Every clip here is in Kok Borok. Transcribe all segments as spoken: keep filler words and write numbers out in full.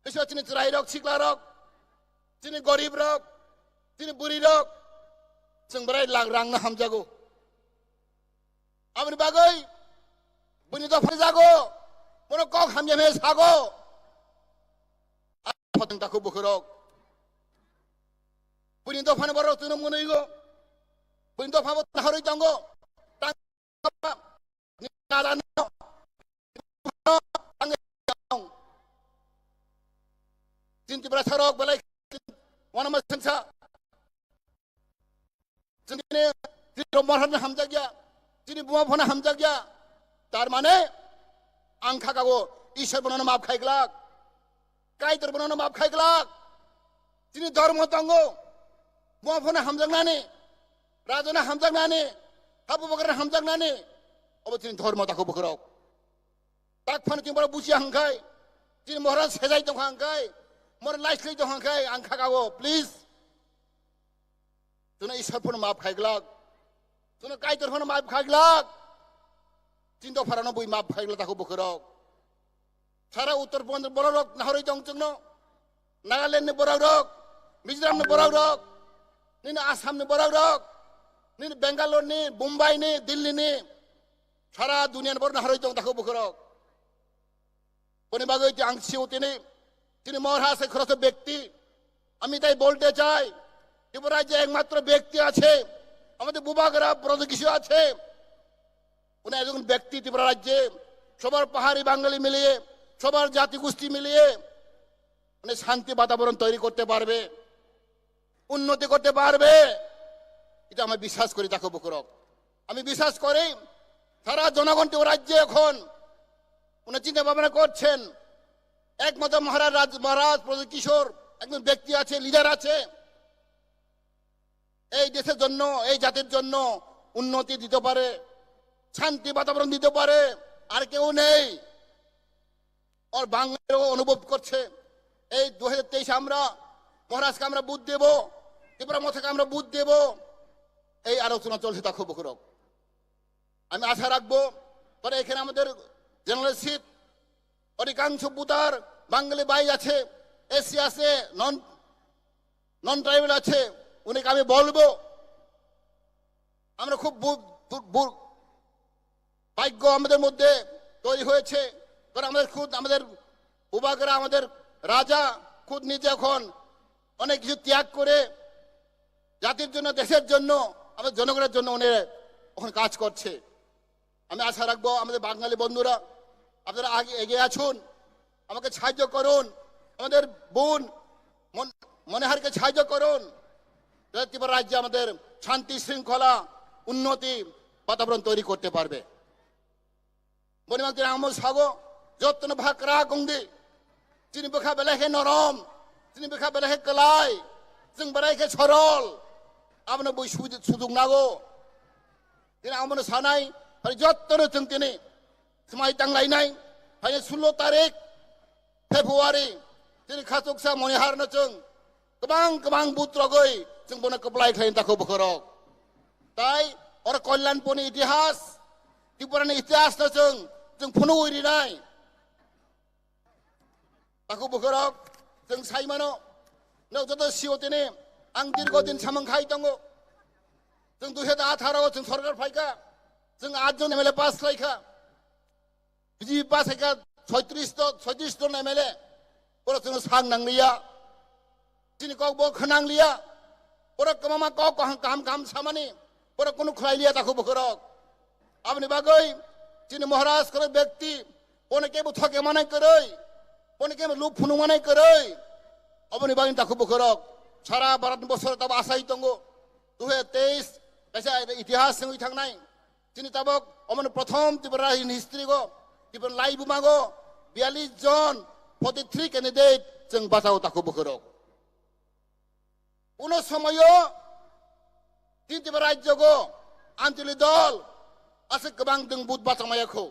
Teisa chini chwrairok, sikhlarok, chini goribrok, chini bwrwirok, chwng belai lang rangno hamjago. Aboni bagwi buini dopha jago, bono kok hamya hwnwi sago. Phatang takhuk bukhurok. Buini dophani borok chwngno mwnwigo. Buini dopha bo nahorwi tongo. Tang-, Chini Tiprasarok belai wanama sengsa. Chini, chini Roman hamjakya, chini buma phana hamjakya. Tar mane, ang khakago, Ishwar bonono maaf khaiglak, Kaitor bonono maaf khaiglak. Chini dhormo tongo, buma phana hamjaknani, rajana hamjaknani, habu bagrana hamjaknani, obo chini dhormo takhuk bukhurok. Tak phano chini borok buchi hangkhai, chini Maharaj sejai tong hangkhai, mor laislai tong hangkhai, ang khakago, please. Chwngno Ishwar phano maaf khaiglak. Chwngno Kaitor phano maaf khaiglak. Chini dopharano bui maaf khaiglak takhuk bukhurok. Sara Uttar Pradeshni bororok nahorwi tong chwngno. Nagalandni bororok, Mizoramni bororok, nini Assamni bororok, nini Bangaloreni, Mumbaini, Dillini, sara duniyani borok nahorwi tong takhuk bukhurok. Boni bagwi ang sio tini, tini Maharaj se khoroksa bekti, আমি তাই বলতে চাই, ত্রিপুরা রাজ্যে একমাত্র ব্যক্তি আছে, আমাদের বুবাগ্রা ব্রজকিশোর আছে, উনি একজন ব্যক্তি ত্রিপুরা রাজ্যে সবার পাহাড়ি বাঙালি মিলিয়ে, সবার জাতিগোষ্ঠী মিলিয়ে উনি শান্তি বাতাবরণ তৈরি করতে পারবে, উন্নতি করতে পারবে। এটা আমি বিশ্বাস করি, দেখো বুকুরক, আমি বিশ্বাস করি সারা জনগণ ত্রিপুরা রাজ্যে এখন উনি চিন্তা ভাবনা করছেন। একমাত্র মহারাজ রাজ-, মহারাজ প্রদ্যুৎ কিশোর একজন ব্যক্তি আছে, লিডার আছে, এই দেশের জন্য, এই জাতির জন্য উন্নতি দিতে পারে, শান্তি বাতাবরণ দিতে পারে, আর কেউ নেই। আর বাঙালিরাও অনুভব করছে, এই দু হাজার তেইশে আমরা মহারাজকে আমরা ভোট দেব, ত্রিপুরা মথাকে আমরা ভোট দেব, এই আলোচনা চলছে, দেখো বুকুরক। আমি আশা রাখবো, কারণ এখানে আমাদের জেনারেল সিট, অধিকাংশ ভোটার বাঙালি ভাই আছে, এসসি আছে, নন, নন ট্রাইবাল আছে, উনিকে আমি বলবো, আমরা খুব বু-, বু-, বু-, ভাগ্য আমাদের মধ্যে তৈরি হয়েছে, কারণ আমাদের খুদ আমাদের বুবাগ্রা, আমাদের রাজা খুদ নিজে এখন অনেক কিছু ত্যাগ করে জাতির জন্য, দেশের জন্য, আমাদের জনগণের জন্য উনি এখন কাজ করছে। আমি আশা রাখবো আমাদের বাঙালি বন্ধুরা, আপনারা আগে এগিয়ে আসুন, আমাকে সাহায্য করুন, আমাদের বোন মন-, মনিহারকে সাহায্য করুন, যাতে ত্রিপুরা রাজ্যে আমাদের শান্তি শৃঙ্খলা, উন্নতি বাতাবরণ তৈরি করতে পারবে। Boni bagwi ang omo sago, jotono bwkha kwrak wng di. Chini bwkha belai khe norom, chini bwkha belai khe kwlai, chwng belai khe sorol. Abono bui sudi-, suduk nago. Tini ang bono sanai, hai jotono chwng tini swmai tanglainai, hai sullo tarik February, tini khachuksa Moniharno chwng kwbang kwbang booth rogwi chwng bono kwplai khlai, takhu bukhurok. Tai oro Kalyanpurni itihas, Tripurani itihasno chwng, chwng phunugwi rinai. Takhu bukhurok, chwng sai mano, nok joto sio tini, ang dirgo din samung khai tongo. Chwng dui hajar atharo o chwng sorkar phaikha, chwng atjon M L A pass khlaikha. B J P pass khaikha soitris to, soitris jon M L A. Borok chwngno sak nangliya. Chini kok bo khwnangliya. Borok kwbangma kok kaham kaham kaham samani borok kunu khwlailiya, takhu bukhurok. Aboni bagwi chini Maharaj khoro bekti, bono kebo thoke manai kwrwi, bono kebo luk phunuk manai kwrwi. Aboni bagwi takhu bukhurok sara Bharat bosor tabo asai tongo. Dui hajar teis kaisa itihas wngwi thangnai. Chini tabok omono prothom Tripura in history go, Tripura laibumago biyallis jon, forty three candidate chwng bachao, takhu bukhurok. Uno somoyo tin Tripura rajyogo Ancholi dol aswk kwbang dwng booth bachangmaya kho.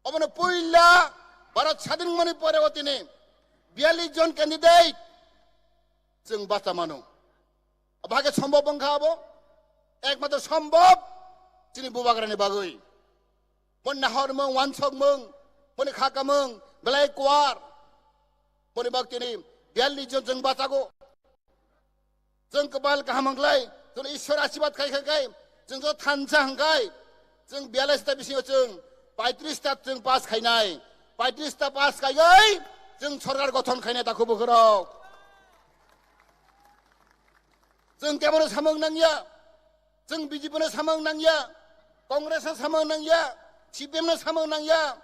Omono puila Bharat sadin mani pore o tini biyallis jon candidate chwng bachamano. Bahai khe sombhob wngkha abo? Ekmatro sombhob chini bubagrani bagwi. Boni nahormung, wansokmung, boni khakamung belai kuar. Boni bak tini biyalli jon chwng bachago. Chwng kwbal kaham hwnklai, chwng Ishwar asibad khai khai khai, chwng jo thansa hwnkhai, chwng biyalai sita bisingo chwng paitris ta chwng pass khainai, paitris ta pass khaigai, chwng sorkar gothon khainai takhu bukhurok. Chwng kebono samung nangya, chwng B J P no samung nangya, Congress no samung nangya, C P M no samung nangya,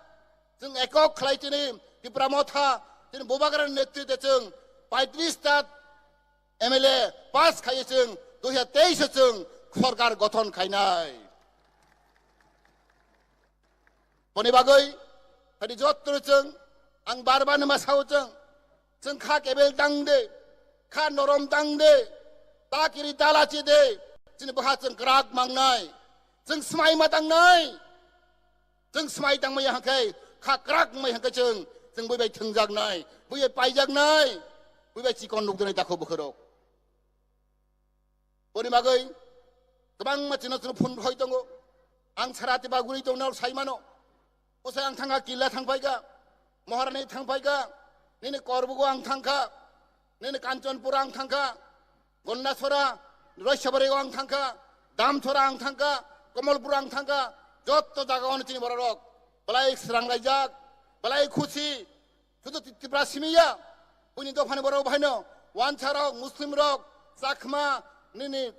chwng ekok khlai tini Tipra Motha, tini Bubagra ni netritwe chwng paitris ta M L A pass khaiwi chwng dui hazar teis o chwng sorkar gothon khainai. Boni bagwi, hadi jotto chwng, ang bar bar nima sao chwng, chwng kha kebel tang de, kha norom tang de, ta kiri ta lachi de, chini bwkha chwng kwrak mangnai, chwng swmai ma tangnai. Chwng swmai tangmaya hwnkhe kha kwrak wngmai hwnkhe chwng, chwng bui bai thwngjaknai, bui bai paijaknai, bui bai chikon nukjaknai takhu bukhurok. Boni bagwi kwbangma chino chino phone hoi tongo. Ang sara tiba guri tongna sai mano. Usai ang thangkha Killa thangphaikha, Maharani thangphaikha, nini Korbugo ang thangkha, nini Kanchanpura ang thangkha, Gondasora, Roisabarigo ang thangkha, Damsora ang thangkha, Komolpura ang thangkha, jotto jaga ono chini bororok belai srang laijak, belai khusi, sudu Ti-, Tipra simiya, buini dophani borok bahaino, Wansarok, Muslimrok, Chakma, nini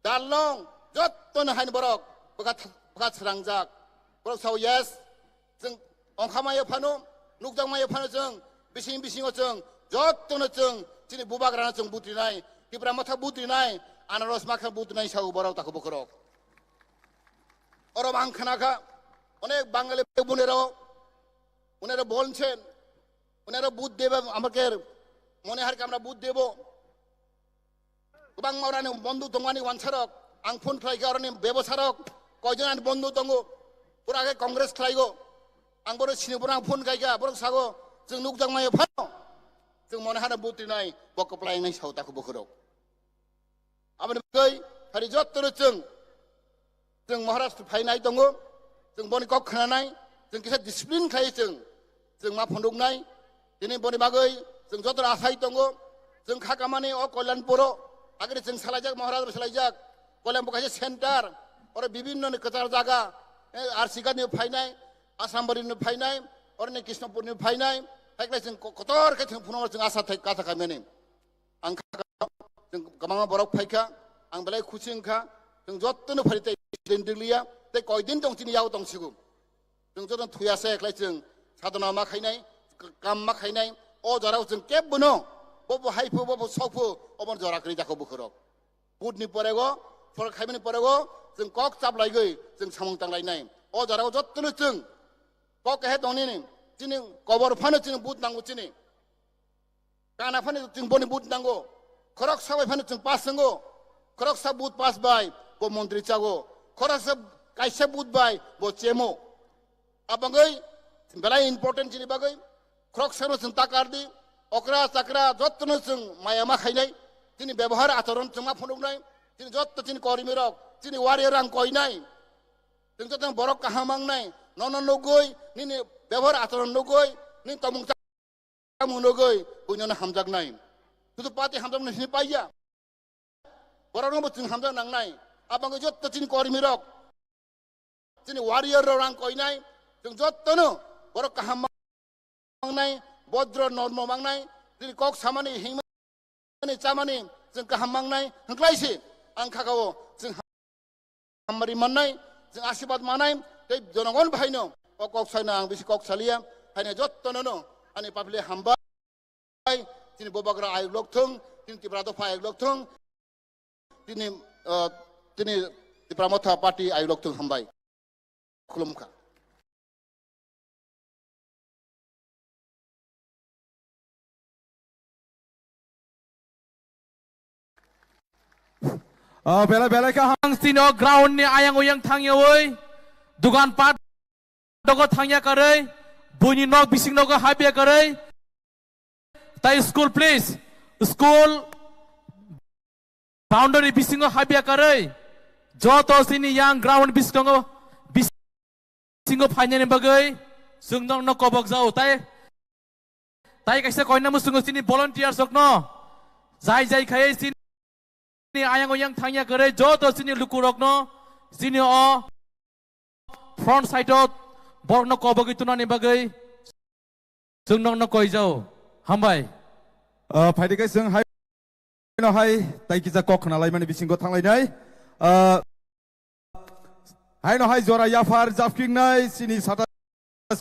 Darlong, jotto no haini borok bwkha th-, bwkha srangjak. Borok sao yes, chwng ongkha maya phano, nukjak maya phano chwng, bising bisingo chwng, jotto no chwng, chini bubagrano chwng butrinai, Tipra Motha butrinai, Anaros Makha butrinai sao borok takhu bukhurok. Oro ang khna kha, onek Bangali bunero, unero bolchen, unero but deba amaker, mone har kamra but debo. Kwbangma orani bondhu tongmani wansarok, ang phone khlai kha orani bebosarok, koijon ani bondhu tongo, pura khe Congress khlaigo. Ang borok sini borok ang phone khai kha, borok sago, chwng nukjak maya phano, chwng mone hano but rinai, bo kwplai wngnai sao takhu bukhurok. Aboni bagwi hari jotto no chwng, chwng Maharashtra phainai tongo, chwng boni kok khnanai, chwng kisa discipline khlai chwng, chwng ma phunuknai, tini boni bagwi chwng joto asai tongo, chwng kha kamani o Kalyanpuro, agre chwng salaijak Maharaj salaijak, Kalyanpur kaisa center, oro bibinno ni kwchar jaga, eh, R C Ghat ni phainai, Asambari ni phainai, oro ni Krishnapur ni phainai, hai khlai chwng ko-, kotor khe chwng phunukno chwng asa thai kasa khaimani. Ang kha, chwng kwbangma borok phai kha, ang belai khusi wng kha, chwng jotono phari tei din diliya, tei koi din tong chini yao tong sigo. Chwng jotono thuya se khlai chwng sadhana ma khainai, k-, kam ma khainai, o jorao chwng kebbono, bo bo hai phu, bo bo sok phu, obo jora kwrwi jakho bukhurok. Put ni porego, sorkar khaimani porego, chwng kok chap laigwi, chwng samung tang lainai. O jorao jotono chwng kok kahe tong nini, chini kobor phano chini but nango chini. Kana phano chwng boni but nango. Khoroksa bai phano chwng pass wngo. Khoroksa but pass bai bo montri chago. Khoroksa kaisa but bai bo chemo. Abangwi belai important chini bagwi. Khoroksa no chwng takar di. Okra chakra jotto no chwng maya ma khainai. Chini bebohar acharon chwng ma phunuknai. Chini jotto chini kormi rok, chini warrior rang koinai. Chwng jotto borok kaham mangnai. Nono nugwi, nini bebohar acharon nugwi, nini tomung Tamo nugwi buino no hamjaknai. Sudu party hamjaknai sini paiya. Borokno bo chwng hamjak nangnai. Abangwi jotto chini kormi rok, chini warrior rok rang koinai. Chwng jottono borok kaham mangnai, bodro normo mangnai, chini kok samani hingmani chamani chwng kaham mangnai. Hwnkhlai se ang khakao chwng hamari mannai, chwng asibad manai, tei jonogon bahaino o kok saino ang bisi kok saliya, haino jottono no ani papile hambai, chini Bubagra ayuk lok thung, chini Tipra dopha ayuk lok thung, chini, ah, chini Tipra Motha Party ayuk lok thung hambai. Khulumkha. Oh, belai belai kaham. Sino ground ni ayang uyang thangyawi dukan pat dogo thangya karwi, buini nok bising nogo habya karwi. Tai school please, school boundary bisingo habya karwi. Joto sini yang ground bisingo, bisingo phainani bagwi chwng nokno kobok jao tai. Tai kaisa koina musungo chini volunteers rokno. Jai jai khai chini ayang oyang thangya kare joto chini lukurokno. Chini o front side o borokno kobogwi tunani bagwi chwng nokno koijao. Hambai. Ah, phaidi khe chwng hai no hai tai kisa kok khna laimani bisingo thanglainai. Ah, hai no hai jora yaphar japkiknai chini sata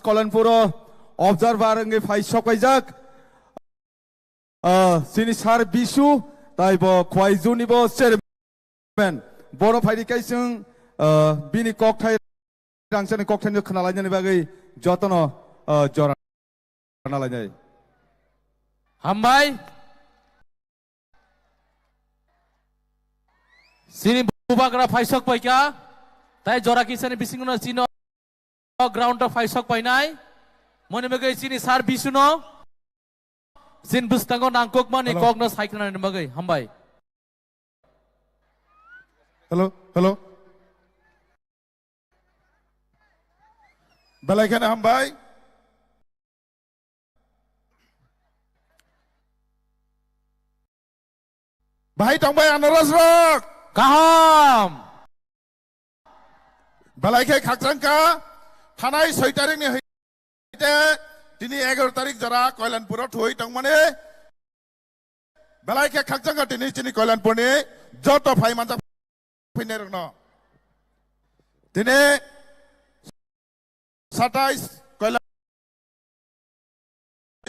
Kolanpuro observer wngwi phai sokpaijak. Ah, chini sir Bisu, tai bo Khwaijuni bo chairman. Bono phaidi kaising, ah, bini kokthai rangchani kokthaino khna lainani bagwi jotono, ah, jora na lainai. Hambai. Chini bubagra phai sokpaikha. Tai jora kisani bisingo chino ground o phai sokpainai. Moni bagwi chini sir Bisuno. Chini bwskango nangkukmani Hello. Kokno saiknani bagwi. Hambai. Hello, hello. Belai kheno hambai. Bahai tongbai anaros rok. Kaham. Belai khe khakchangkha, thanai soi tarikni hai te tini egaroh tarik jora Koilanpuro thuwi tongmani. Belai khe khakchangkha tini chini Koilanpurni joto phai manjak phinai rokno. Tini satais Koilan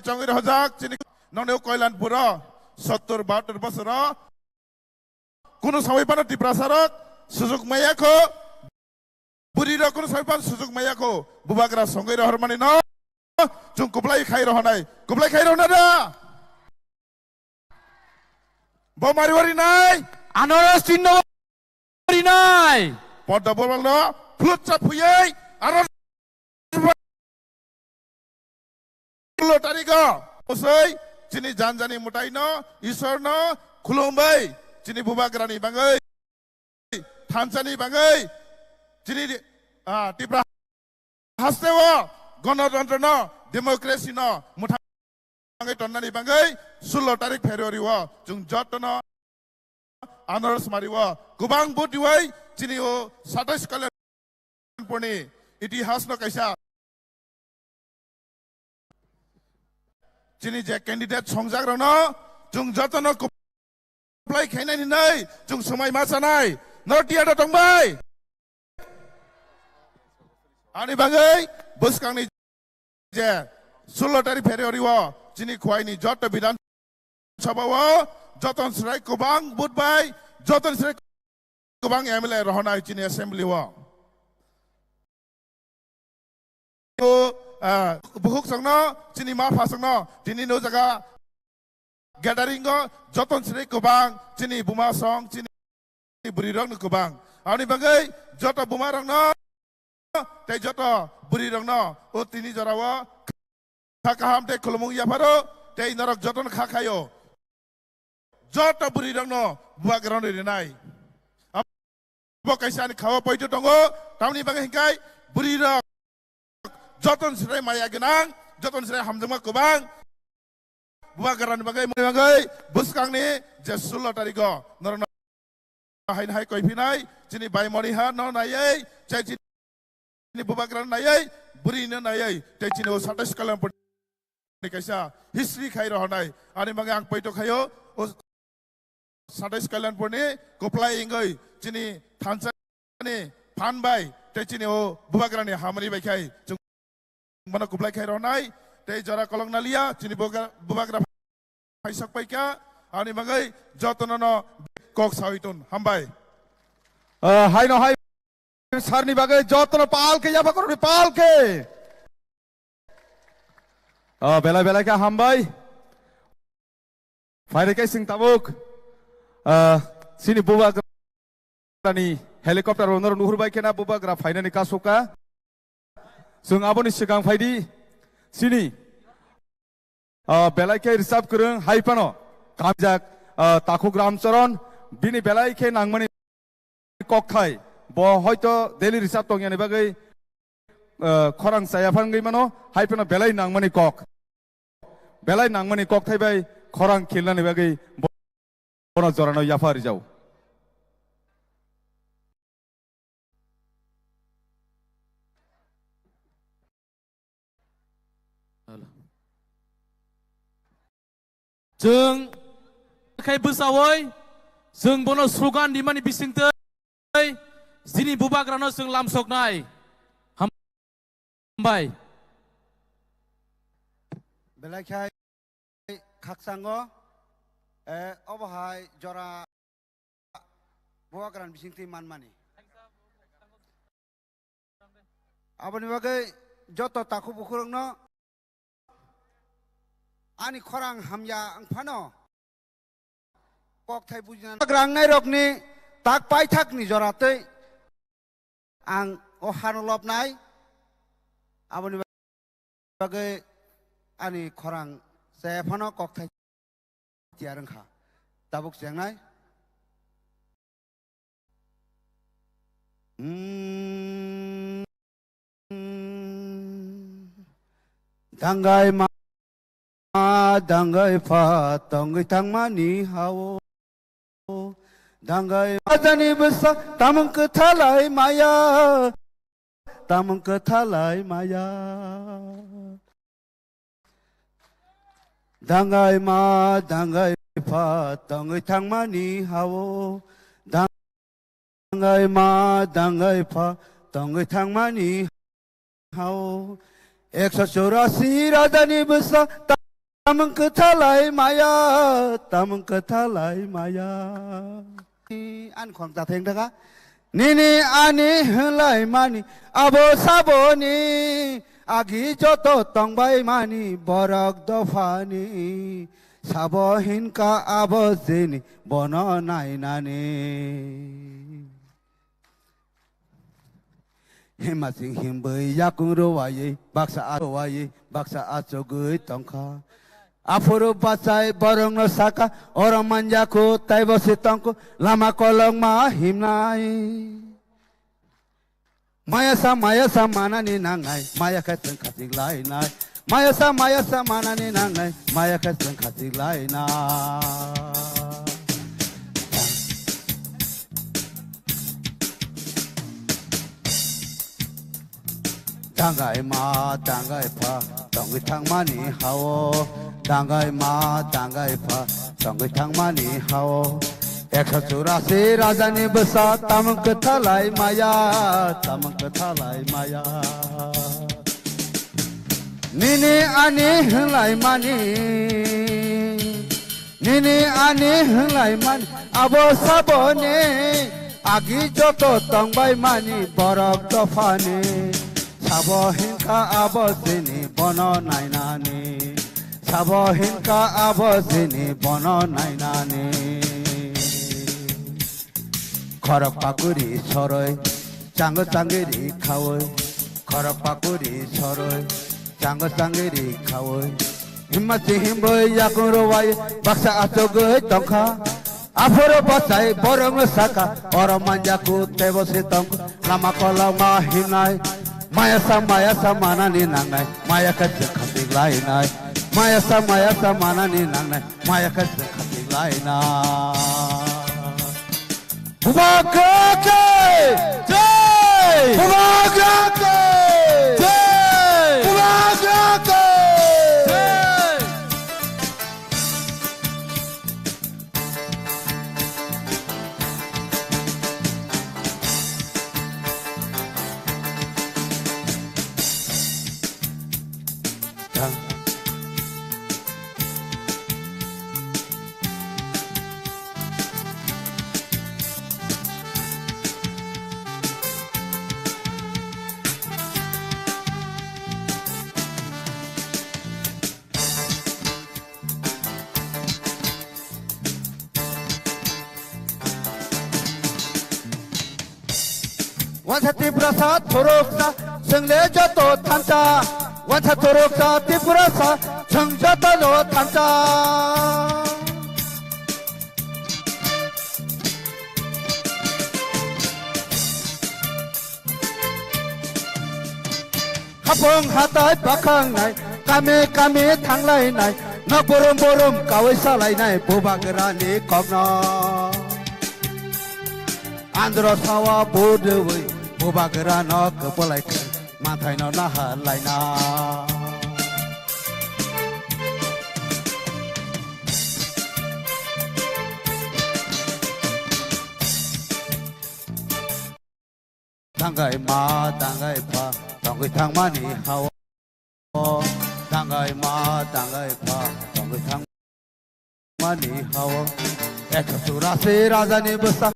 chongwi rohojak chini nongni Koilanpuro sottur bahattor bosoro kunu samwi phano Tiprasa rok sujuk maya kho. Bwrwi rok kunu samwi phano sujuk maya kho. Bubagra songwi rohormani no chwng kuplai khai rohonai. Kuplai khai rohona da? Bo mari wari nai. Anaros tinno rinai. Podda borok no phlut cha phuyai aro lo tarigo usai chini janjani mutai no Isor no khulumbai chini bubagrani bangwi thansani bangwi chini, ah, Tipra hasteo gonotontro no democracy no mutai tongwi tonnani bagwi sullo tarik February o chwng jotono anaros mari o kwbang vote riwi chini o satais Kalyanpurni itihas no kaisa chini je candidate songjak rokno chwng jotono Apply khainani nai chwng swmai ma chanai. Norok tiyar da tongbai? Ani bagwi bwskangni je sullo tarik February o chini Khwaini joto Bidhan Sabha o joton srai kwbang vote bai, joton srai kwbang M L A rohonai chini assembly o. O, ah, bukhuk songno, chini ma pha songno, tini no jaga gathering o joton sri kwbang, chini buma song, chini bwrwi rok no kwbang. Ani bagwi joto buma rok no, tei joto bwrwi rok no, o tini jora o kha kaham tei khulumung yapharo, tei norok jotono kha khaio. Joto bwrwi rokno bubagrano rinai. Abo kaisa ani khao poito tongo, tamni bagwi hinkai bwrwi rok joton srai maya gwnang, joton srai hamjakma kwbang. Bubagrani bagwi, bagwi bwskangni je sullo tariko norokno haino hai koiphinai, chini bai moriha no naiwi, chai chini bubagra no naiwi, bwrwi no naiwi, tei chini o satais Kalyanpur ni kaisa history khai rohonai. Ani bagwi ang poito khaio, o satais Kalyanpur ni kwplai wngwi chini thansa ni phan bai, tei chini o bubagra ni hamari bai khai chwng bono kwplai khai rwnai, tei jora kolok naliya, chini bubagra, bubagra phaisak paikha, ani bagwi jotono no kok sawi ton. Hambai. Ah, haino hai sir ni bagwi jotono pal khe, yapha korokni pal khe. Ah, belai belai khe hambai. Phaire khe sing tabuk, ah, chini bubagrani helicopter o norok nuhur bai khena bubagra phainani kasuka. Chwng aboni swkang phaidi, chini, ah, belai khe rwchap kwrwng hai phano kamjak, ah, Takhuk Ramcharan, bini belai khe nangmani kok khai, bo hoito daily rwchap tongyani bagwi, eh, khorang chaya phangwi mano, hai phano belai nangmani kok. belai nangmani kokthai bai khorang khilnani bagwi bono jorano yapha rijao. Chwng khai bwsaui, chwng bono slogan rimani bisingtwi chini bubagrano chwng lamsoknai. Hambai. Belai khai khakchango, eh, obo hai jora bubagrani bisingtwi manmani. Aboni bagwi joto takhuk bukhurokno ani khorang hamya wng phano kokthai bujina grangnai rokni tak paithakni joratwi ang o hano lobnai. Aboni bagwi ani khorang se phano kokthai tiyar wngkha. Tabuk chengnai. Hmm. Dangai ma, dangai pha, tongwi thangmani hao. Dangai ma, jani bwsa, tamung kwthalai maya, tamung kwthalai maya. Dangai ma, dangai pha, tongwi thangmani hao. Dangai ma, dangai pha, tongwi thangmani hao. Ekso chorasi rajani bwsa, tamung kwthalai maya, tamung kwthalai maya. Ani khorang ta theng daga. Nini ani hwnlai mani abo saboni agi joto tongbai mani borok dophani sabo hinka abo jini bono nainani. Himma sing himbwi yakung rwaiwi baksa a rwaiwi baksa achugwi tongkha. Aphuru bachai borokno saka, oro manjaku taibo se tongku, lama kolokma himnai. Mayasa mayasa manani nangnai, maya khe chwng khachik lainai. Mayasa mayasa manani nangnai, maya khe chwng khachik lainai. Dangai ma, dangai pha, tongwi thangmani hao. Dangai ma, dangai pha, tongwi thangmani hao. Ekso churasi rajani bwsa, tamung kwthalai maya, tamung kwthalai maya. Nini ani hwnlai mani. Nini ani hwnlai mani abo saboni agi joto tongbai mani borok dophani sabo hinka abo sini bono nainani sabo hinka abo sini bono nainani khorok pakuri soroi chango changiri khaoi khorok pakuri soroi chango changiri khaoi. Himma si himboi yakung rwai baksa achugwi tongkha. Aphuru bachai borokno saka, oro manjaku teibo si tongkha. Lama kolokma himnai, mayasa mayasa manani nangnai, maya khe chwng khatik lainai. Mayasa mayasa manani nangnai, maya khe chwng khatik lainai. Bubagra ki jai! Bubagra ki jai! Bubagra ki jai! Wansa Tiprasa thoroksa, chwngle joto thansa. Wansa thoroksa Tiprasa, chwng joto no thansa. Hapung hatai bakhangnai, kami kami thanglainai, Borom borom kawi salainai bubagrani kokno. Andro sawa budui bubagrano kwpwlai khe mathaino nahar laina. Tangai ma, tangai pha, tongwi thangmani hao. Tangai ma, tangai pha, tongwi thangmani hao. Ekha churasi rajani bwsa.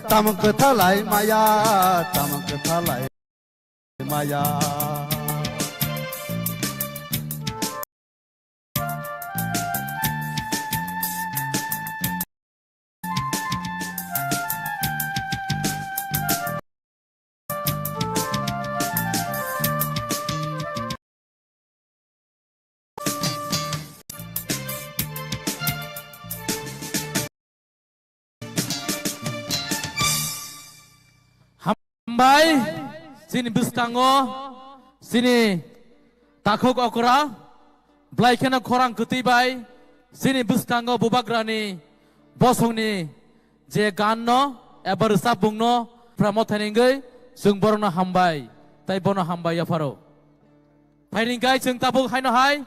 Tamung kwthalai maya, tamung kwthalai maya. Hambai, chini bwskango, chini takhuk okra, belai kheno khorang kwtwi bai, chini bwskango bubagrani bosongni je ganno eba rwchapmungno phramo thainingwi chwng borokno hambai, tai bono hambai yapharo. Phainingkhai chwng tabuk haino hai,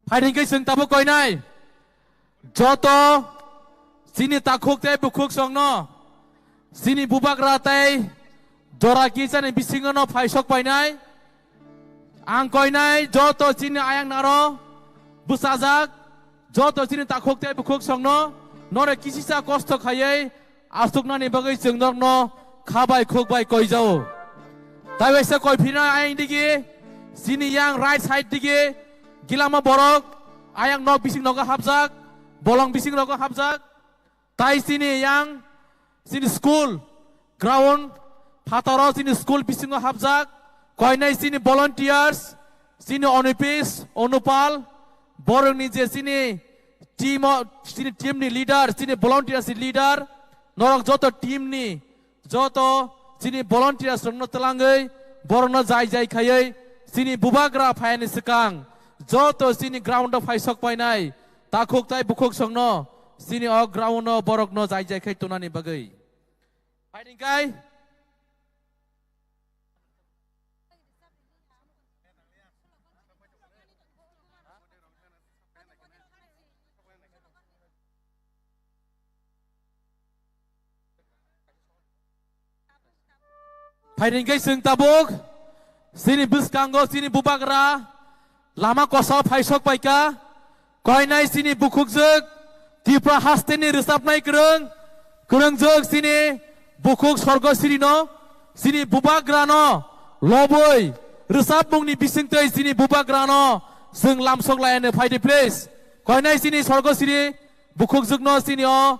Phaidi khe chwng tabuk koinai. Joto chini takhuk tei bukhuk songno, chini bubagra tei jora kisani bisingo no phaisok painai. Ang koinai joto chini ayang naro bwsajak, joto chini takhuk tei bukhuk songno, nore kisisa kosto khaiwi aswknani bagwi chwng norokno kha bai khuk bai koijao. Tai waisa koiphinai ayang digi, chini yang right side digi, gilama borok, ayang nok bising nogo hapjak, bolong bising nogo hapjak. Tai chini yang, chini school ground phataro chini school bisingo hapjak, koinai chini volunteers, chini Onipis, Onupal, borokni je chini team o, chini team ni leader, chini volunteers ni leader, norok joto team ni, joto chini volunteers rokno twlangwi, borokno jai jai khaiwi, chini bubagra phaiyani swkang, joto chini ground o phaisok painai, takhuk tai bukhuk songno, chini o ground o borokno jai jai khai tonani bagwi. Phaidi khai. Phaidi khe chwng tabuk, chini bwskango chini bubagra lama kosa phaisok paikha, koinai chini bukhukjwk Tripura hasteni rwchapnai kwrwng, kwrwngjwk chini bukhuk Sorgosrino, chini bubagrano lobwi rwchapmungni bisingtwi chini bubagrano chwng lamsok laiano phaidi please. Koinai chini Sorgosri bukhukjwkno chini o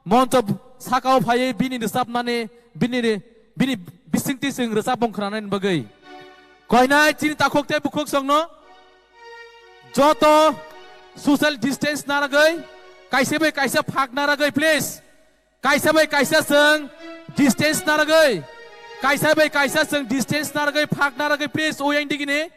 moncho sakao phaiwi bini rwchapnani, bini, bini bisingtwi chwng rwchapmung khwnanani bagwi. Koinai chini takhuk tei bukhuk songno joto social distance naragwi, kaisa bai kaisa phak naragwi, please. Kaisa bai kaisa chwng distance naragwi, kaisa bai kaisa chwng distance naragwi, phak naragwi, please, uyang digini.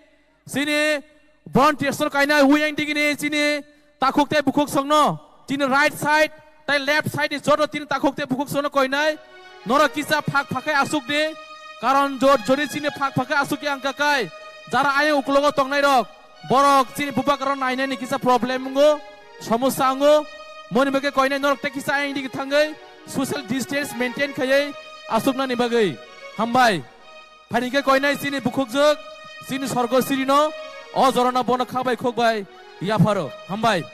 Chini bon testor kainai uyang digini chini takhuk tei bukhuk songno. Chini right side tai left side ni joto chini takhuk tei bukhuk songno koinai. Norok kisa phak phakai asuk di. Karon jor jori chini phak phakai asuk yang kakai. Jara ayang uklogo tongnai rok. Borok chini bubagra nainani kisa problem wngo, somosa wngo. Moni bagwi koinai norok tei kisa ayang digi thangwi social distance maintain khaiwi asuknani bagwi. Hambai. Phaidi khe koinai chini bukhukjwk, chini Sorgosrino, o jorano bono kha bai khuk bai yapharo. Hambai.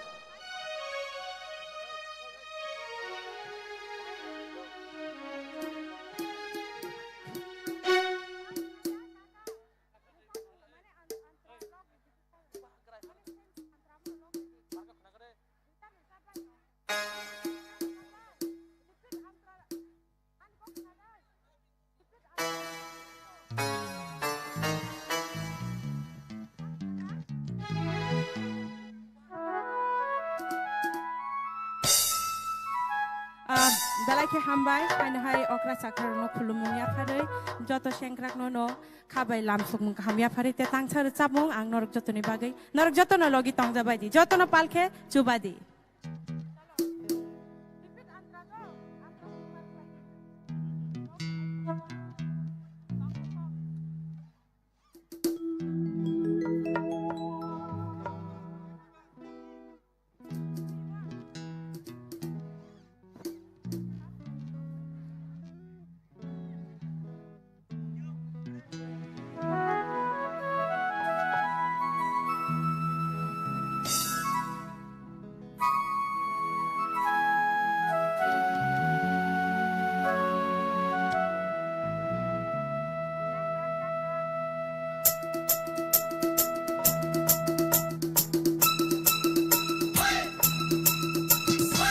Belai khe hambai, haino hai okra chakra rokno khulumung yapharwi, joto sengkrak no no khabai lamsukmung kaham yapharwi te tangsa rwchapmung ang norok jotoni bagwi, norok jotono logi tongjabai di, jotono pal khe chuba di.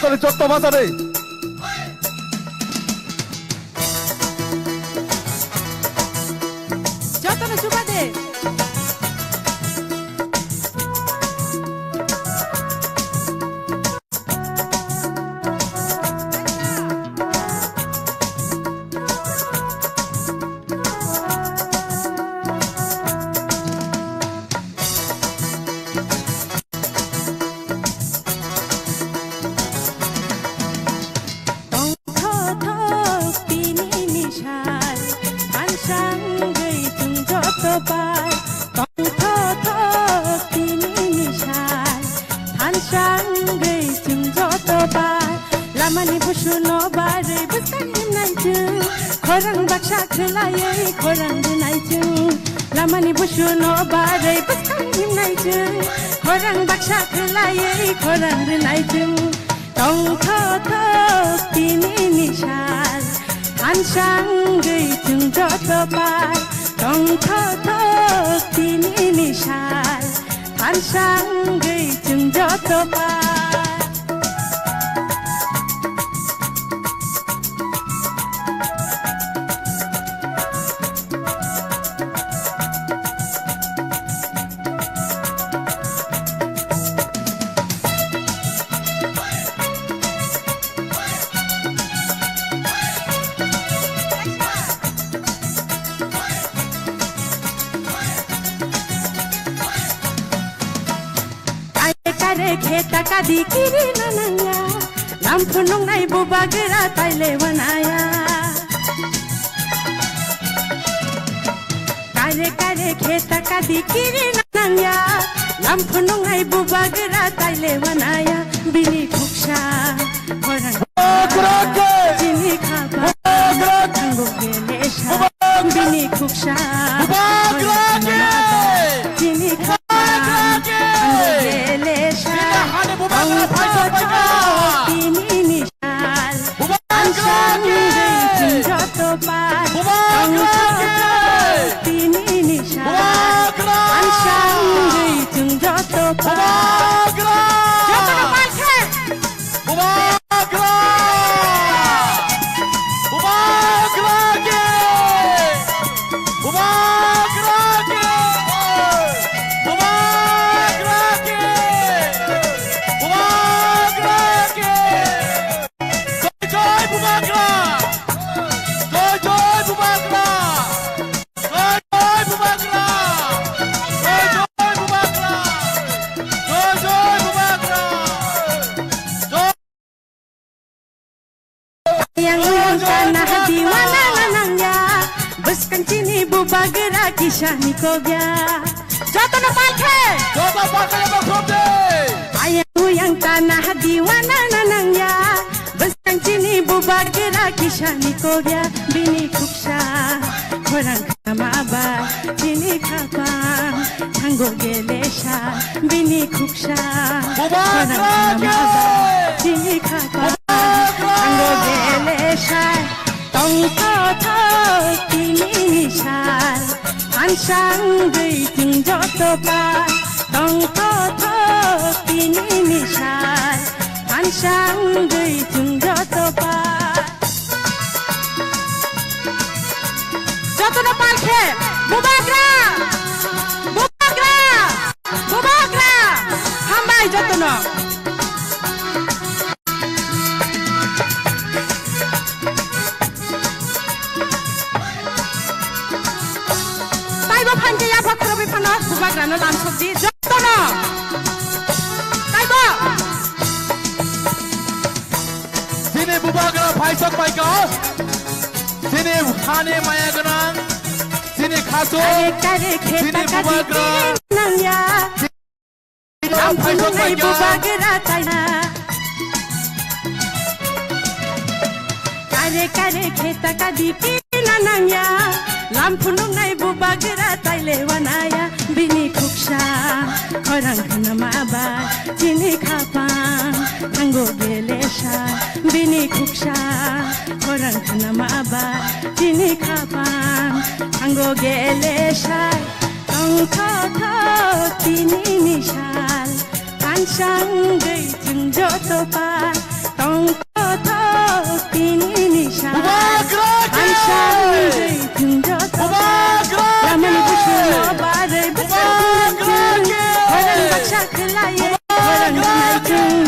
Tole jotto bacha de. Jotono chuba de. Tongthothok tini ni sal, thansa wngwi chwng joto pai. Tongthothok tini ni sal, thansa wngwi chwng joto pai. Lamani busuno barwi bwskang himnai chwng, khorang baksa khwlaiwi khorang rwnai chwng. Lamani busuno barwi bwskang himnai chwng, khorang baksa khwlaiwi khorang rwnai chwng. Tongthothok tini ni sal, thansa wngwi chwng joto pai. Tongthothok tini ni sal, thansa wngwi chwng joto pai. Kare kare khe taka di kiri na nangya, lam phunung nai bubagra taile wanaya. Kare kare khe taka di kiri na nangya, lam phunung nai bubagra taile wanaya. Bini khuksa khorang, chini khapa, thango bele sa. Bini khuksa khorang, chini khapa, thango bele sa. Tini ni sal, thansa wngwi chwng joto pai. Tongthothok tini ni sal, thansa wngwi chwng joto pai. Jotono pai khe. Bubagra! Bubagra ki! Bubagra ki! Bubagra ki! Bubagra ki! Jai jai Bubagra! Jai jai Bubagra! Jai jai Bubagra! Jai jai Bubagra! Jai jai Bubagra! Jai Yang uyang tanah diwana nanangya, bwskang chini bubagra kisani kobya. Jotono palkhe. Joto palkhe joto khobde. Ayang uyang tanah diwana nanangya, bwskang chini bubagra kisani kobya. Bini khuksa khorang khama ba chini khapang. Thango gelesa bini khuksa. Bubagra khorang khama ba chini khapang. Thango gelesa. Tongthothok tini ni sal, thansa wngwi chwng joto pai. Tongthothok tini ni sal, thansa wngwi chwng joto pai. Jotono palkhe, bubagra! Bubagra! Bubagra! Hambai jotono. Bubagrano lamsok di jotono. Taibo. Chini bubagra phaisok paikha. Chini hani maya gwnang. Chini khasu. Kare kare khe chini taka bubagra. Nangya. Chini phaisok paikha. Bubagra taina. Kare kare khe taka di pina nangya. Lam phunuknai bubagra taile wanaya. Bini khuksa khorang khnama ba chini khapang thango gelesa. Bini khuksa khorang khnama ba chini khapang thango gelesa. Tongtho tho tini ni sal. Thansang gwi chwng joto pa tong tho tho tini ni sa. Bubagra khe! Thansang gwi chwng joto pa. Bubagra khe! Lamani busu no barwi bwswk. Bubagra khe! Khorang baksa khwlaiwi khorang nai chwng.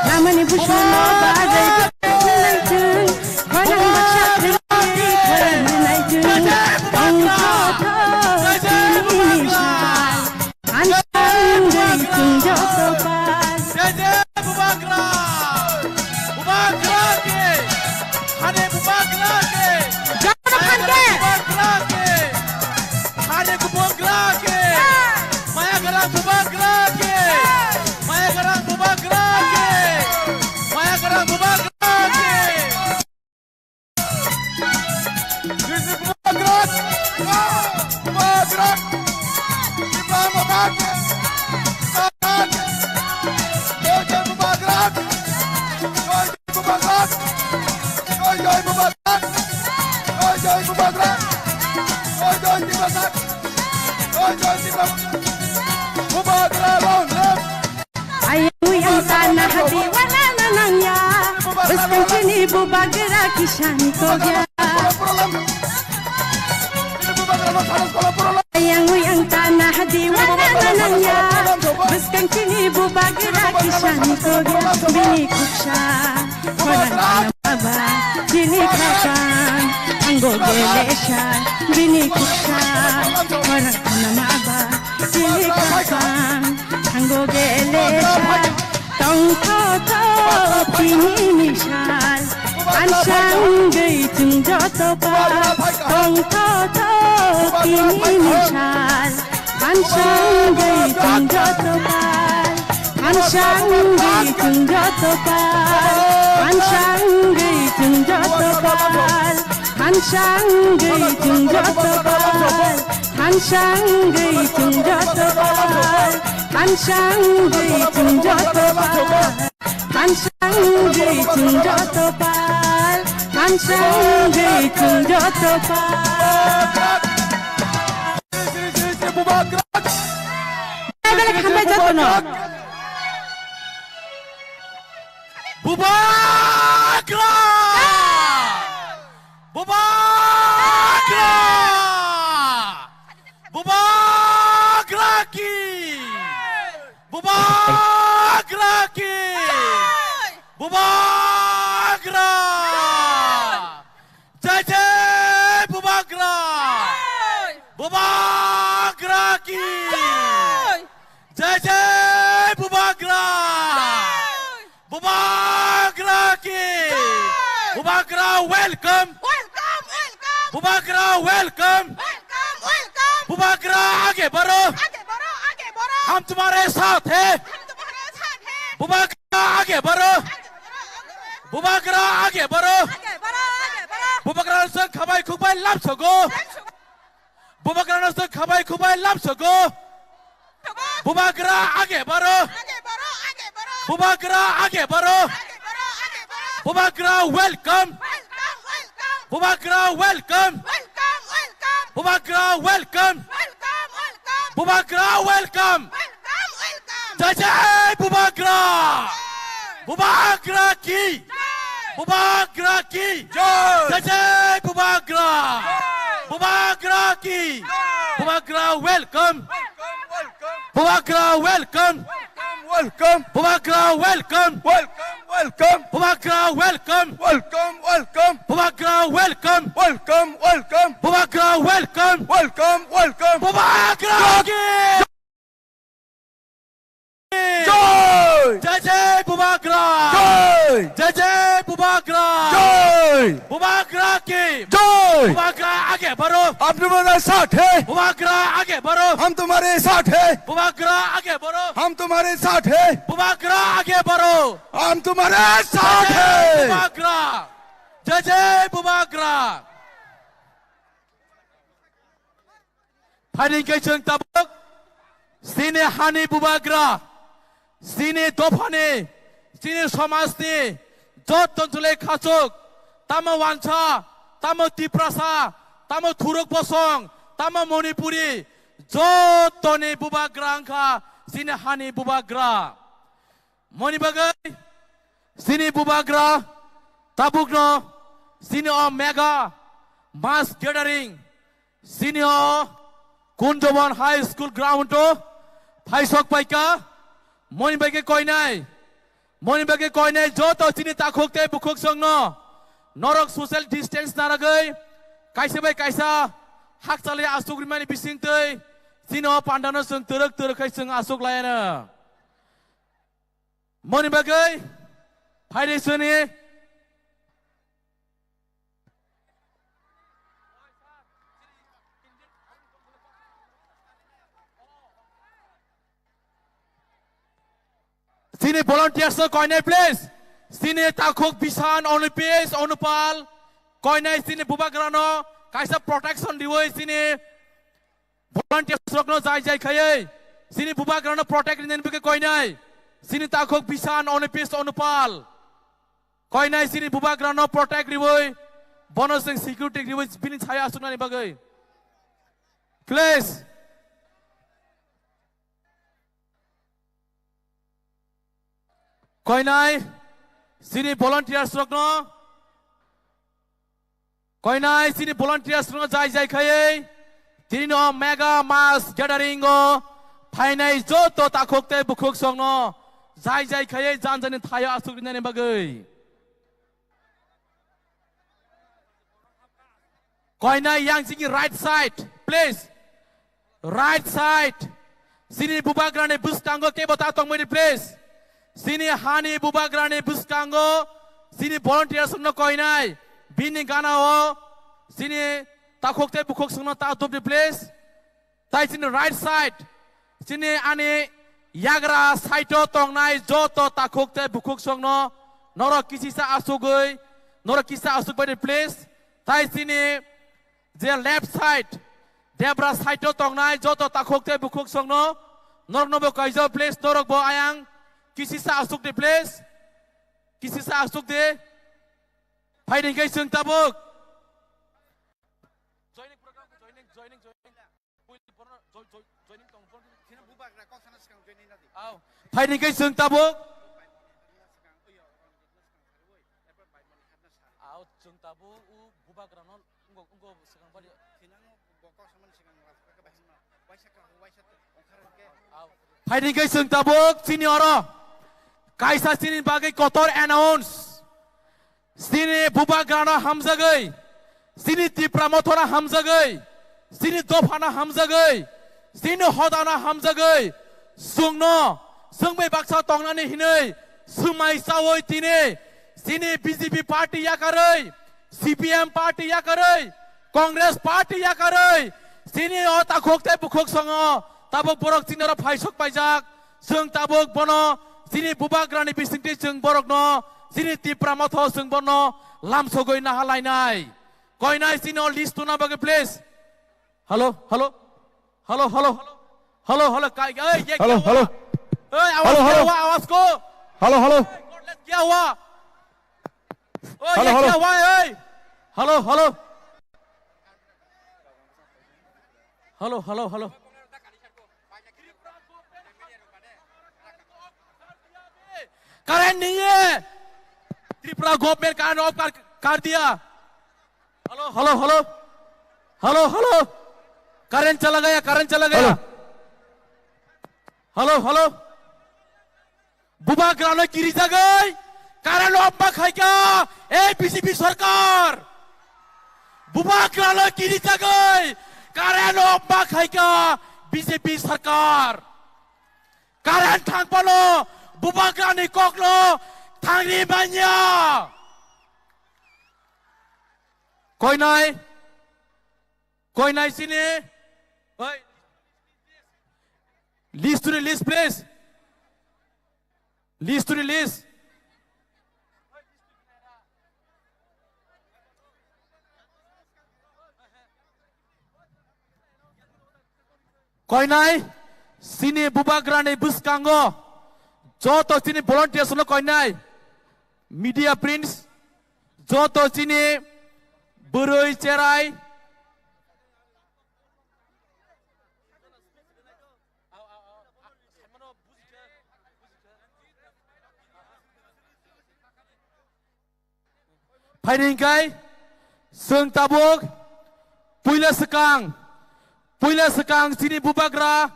Lamani busu no barwi bwswk nai chwng. Khorang baksa khwlaiwi khorang nai chwng. Tong tho tho tini ni sa. Thansang gwi chwng joto pal. Jai jai Bubagra! Bubagra khe! Hani Bubagra khe! Joto phan khe! Bubagra khe! Hani Bubagra khe! Maya Garang Bubagra khe! Maya Garang Bubagra khe! Maya Garang Bubagra khe! Bubagra long live! Ayang uyang tanah diwana nanangya. Bwskang chini bubagra kisani kogya. Ayang uyang tanah diwana nanangya. Bwskang chini bubagra kisani kogya. Bini khuksa khorang khnama ba chini khapang thango gelesa. Bini khuksa khorang khnama ba chini khapang thango gelesa. Tongtho tho tini ni sal. Thansang gwi chwng joto pal. Tongtho tho tini ni sal. Thansang gwi chwng joto pal. Thansang gwi chwng joto pal. Thansang gwi chwng joto pal. Thansang gwi chwng joto pal. Thansang gwi chwng joto pal. Thansang gwi chwng joto pal. Thansang gwi chwng joto pal. Thansang gwi chwng joto pal. Belai belai hambai jotono. Bubagra! Bubagra! Bubagra ki! Bubagra ki! Bubagra! Jai jai Bubagra! Bubagra ki! Jai jai Bubagra! Bubagra ki! Jai! Bubagra welcome! Welcome, welcome! Bubagra welcome! Welcome, welcome! Bubagra age baro! Age baro, age baro! Hum tumhare saath hai! Hum tumhare saath hai! Bubagra age baro! Age baro, age baro! Bubagra age baro! Age baro, age baro! Bubagra se khabai khubai lamsogo! Lamsogo! Bubagrano se khabai khubai lamsogo. Bubagra age baro. Bubagra age baro. Bubagra welcome. Bubagra welcome. Bubagra welcome. Bubagra welcome. Jai jai Bubagra. Bubagra ki. Bubagra ki jai! Jai jai Bubagra! Jai! Bubagra ki! Jai! Bubagra welcome! Welcome, welcome! Bubagra welcome! Welcome, welcome! Bubagra welcome! Welcome, welcome! Bubagra welcome! Welcome, welcome! Bubagra welcome! Welcome, welcome! Bubagra welcome! Welcome, welcome! Bubagra जय जय बुबाग्रा। जय। बुबाग्रा की। जय। बुबाग्रा आगे बढ़ो। हम तुम्हारे साथ है। बुबाग्रा आगे बढ़ो। हम तुम्हारे साथ है। बुबाग्रा आगे बढ़ो। हम तुम्हारे साथ है। बुबाग्रा आगे बढ़ो। हम तुम्हारे साथ जय जय है। बुबाग्रा। जय जय बुबाग्रा। Phaidi khe chwng tabuk chini hani bubagra, chini dophani, chini somajni joto chwlai khachuk, tamo wansa, tamo Tiprasa, tamo Thuruk Bosong, tamo Manipuri, jotoni bubagra wngkha chini hani bubagra. Moni bagwi chini bubagra tabukno chini o mega mass gathering chini o Kunjabon High School ground o phaisok paika. Moni bagwi koinai, moni bagwi koinai joto chini takhuk tei bukhuk songno norok social distance naragwi kaisa bai kaisa hakchalwi asuk rimani bisingtwi chini o pandano chwng twrwk twrwk khai chwng asuk laiano. Moni bagwi phaidi sini. Chini volunteers no koinai please. Chini takhuk Bishan, Onupis, Onupal koinai chini bubagrano kaisa protection riwi chini volunteers rokno jai jai khaiwi chini bubagrano protect rinani bagwi koinai. Chini takhuk Bishan, Onupis, Onupal koinai chini bubagrano protect riwi bono chwng security riwi bini saya asuknani bagwi. Please. Koinai chini volunteers rokno, koinai chini volunteers rokno jai jai khaiwi tini no mega mass gathering o phainai joto takhuk tei bukhuk songno jai jai khaiwi jan jani thaio asuk rinani bagwi. Koinai yang chini right side, please. Right side. Chini bubagrani bwskango kebo ta tongmani, please. Chini hani bubagrani bwskango chini volunteers no koinai. Bini gana o chini takhuk tei bukhuk songno ta dubdi, please. Tai chini right side, chini ani yagra side o tongnai joto takhuk tei bukhuk songno norok kisisa asugwi, norok kisa asuk bai di please. Tai chini je left side, debra side o tongnai joto takhuk tei bukhuk songno norok no bo kaijao please, norok bo ayang kisisa asuk di please, kisisa asuk di. Phaidi khe chwng tabuk. Joining program, joining, joining, joining. Puila borno joi-, joi-, joining tong, borno. Sini bubagra kok sana sekarang joining nanti. Aw. Phaidi khe chwng tabuk. Aw, chwng tabuk, u bubagra no, ungo, ungo sekarang bari. Sini ang bo kok sama sekarang ras, ke bahasa mana? Waisa ka, waisa tu, ongkar ke. Aw. Phaidi khe chwng tabuk, chini oro. Kaisa chini bagwi kotor announce. Chini bubagrano hamjagwi, chini Tipra mothano hamjagwi, chini dophano hamjagwi, chini hodano hamjagwi, chwngno, chwng bai baksa tongnani hinwi, swmai chawi tini, chini B J P party yakarwi, C P M party yakarwi, Congress party yakarwi, chini o takhuk tei bukhuk songo, tabuk borok chini oro phaisok paijak, Chwng tabuk bono chini bubagrani bisingtwi chwng borokno chini Tipra motho chwng bono lamsogwi naha lainai. Koinai chini o list tuna bagwi please. Hello, hello. Hello, hello. Hello, hello. Kai, ei, ye Hello, kya hua? hello. Ei, awaaz Hello, kya hello. hua? Awaaz ko? Hello, hello. Ei, kya hua? Oy, Hello, ye hello. kya hua, ei? Hello, hello. Hello, hello, hello. Current nahi hai. Tripura government current off kar, kar diya. Hello, hello, hello. Hello, hello. Current chala gaya, current chala gaya. Hello, hello. Bubagrano kirijagwi current off ma khaikha ei B J P sarkar. Bubagrano kirijagwi current off ma khaikha B J P sarkar. Current thangphano bubagrani kokno Ang ri banya. Koinai. Koinai sini. Oi. List to the list, please. List to the list. Koinai, sini bubagrani bwskango joto sini volunteers no koinai, media prints, joto sini bwrwi cherai. Phaini hwnkhe chwng tabuk puila swkang, puila swkang chini bubagra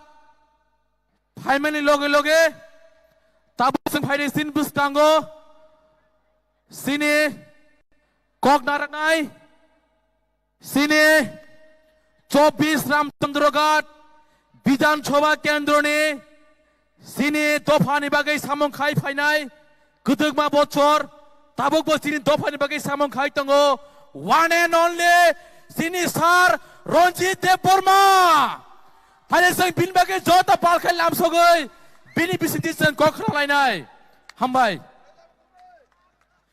phaimani loge loge tabuk chwng phaini chini bwskango chini kok narwknai. Sini chobbish Ramchandra Ghat Bidhan Sabha Kendroni sini dophani bagwi samung khai phainai kwdwkma bochor, tabukbo sini dophani bagwi samung khai tongo. One and only sini sir Ranjit Debbarma. Phale chwng bini bagwi joto pal khai lamsogwi bini bisingtwi chwng kok khna lainai. Hambai.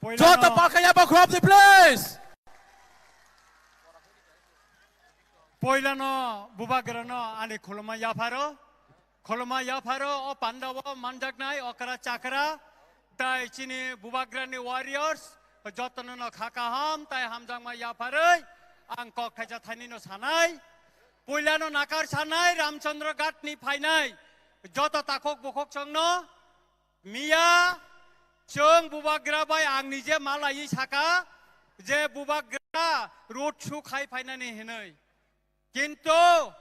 Joto palkha yaba khulumdi, please. Poilano bubagrano ani khulumma yapharo. Khulumma yapharo o pandao manjaknai okra chakra tai chini bubagrani warriors jotono no kha kaham tai hamjakma yapharwi ang kok thaisa thainwi no sanai. Poilano nakar sanai Ramchandra Ghat ni phainai joto takhuk bukhuk chwngno Miya, chwng bubagra bai ang nije malaiwi saka je bubagra road show khai phainani hinwi. Kintu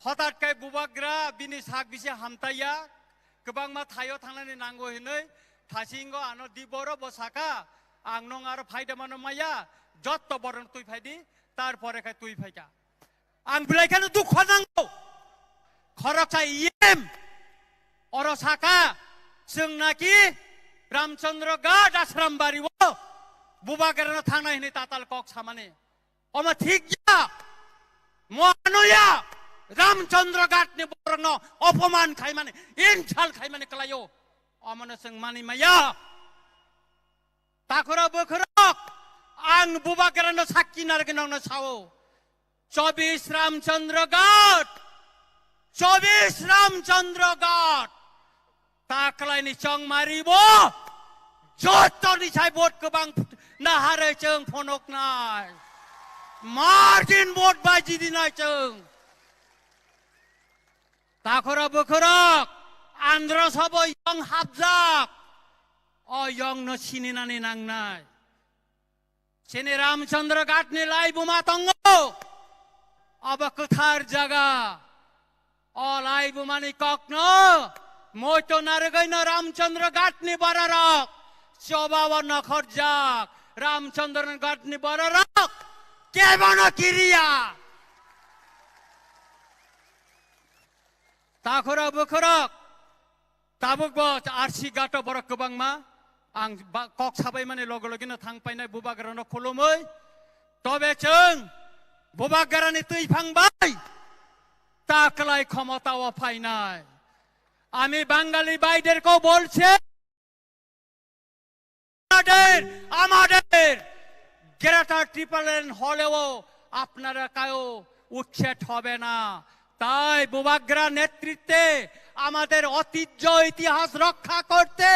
hotat khe bubagra bini sak bisi hamtaiya, kwbangma thaio thangnani nango hinwi thasingo ano di boro bo saka, ang nong aro phaida mano maya, jotto borok twi phaidi, tar pore khe twi phaika. Ang belai kheno dukho nango. Khoroksa E M oro saka, chwng naki Ramchandra Ghat Ashram Bari o bubagrano thangnai hwnwi tatal kok samani. Omo thik ya. Mo ano ya. Ramchandra Ghat ni borokno opoman khaimani, insult khaimani kwlaio. Omono chwng mani maya. Takhura bukhurok, ang bubagrano sakki narwgwi nokno sao. Chobbish Ramchandra Ghat, chobbish Ramchandra Ghat. Taklaini chongmari bo, jotoni sai vote kwbang naharwi chwng phonoknai. Margin vote bai jidinai chwng. Takhura bukhurok, Andhra sabo yong hapjak. O yongno sininani nangnai. Chini Ramchandra Ghatni laibuma tongo. Abo kwthar jaga. O laibumani kokno moito narwgwino Ramchandra Ghatni bororok. Chobao nokhorjak Ramchandra Ghatni bororok. Kebono kiriya. Takhura bukhurok. Tabukbo R C Ghato borok kwbangma. Ang ba-, kok sabaimani loge logeno thang painai bubagrano khulumwi. Tobe chwng bubagrani twiphang bai ta kwlai khomotao phainai. আমি বাঙালি ভাইদেরকেও বলছে, আমাদের, আমাদের গ্রেটার ট্রিপলেন হলেও আপনারা কেউ উচ্ছেদ হবে না। তাই বুবাগ্রা নেতৃত্বে আমাদের ঐতিহ্য ইতিহাস রক্ষা করতে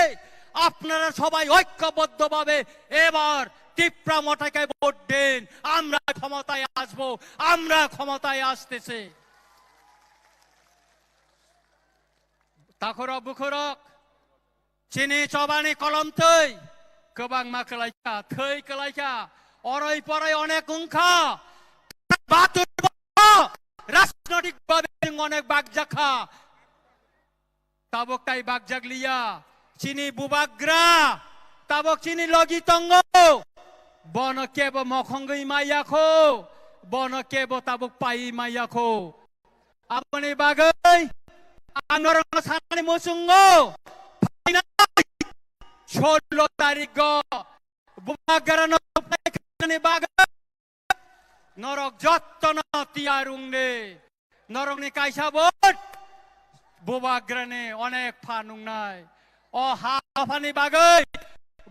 আপনারা সবাই ঐক্যবদ্ধভাবে এবার তিপ্রা মথাকে ভোট দিন। আমরা ক্ষমতায় আসব, আমরা ক্ষমতায় আসতেছি। Takhura bukhurok, chini chobani kolom twi kwbangma kwlaikha, thwi kwlaikha, oroi poroi onek wngkha. Batur bo rajnotik babe chwng onek bakjakha. Tabuk tai bakjak liya. Chini bubagra tabuk chini logi tongo. Bono kebo mokhongwi maya kho, bono kebo tabuk pai maya kho. Aboni bagwi ang norokno sanani muchungo phainai. Solo tarikgo bubagrano khlainani bagwi norok jottono tiyar wngdi. Norokni kaisa vote bubagrani onek phan wngnai. O ha dophani bagwi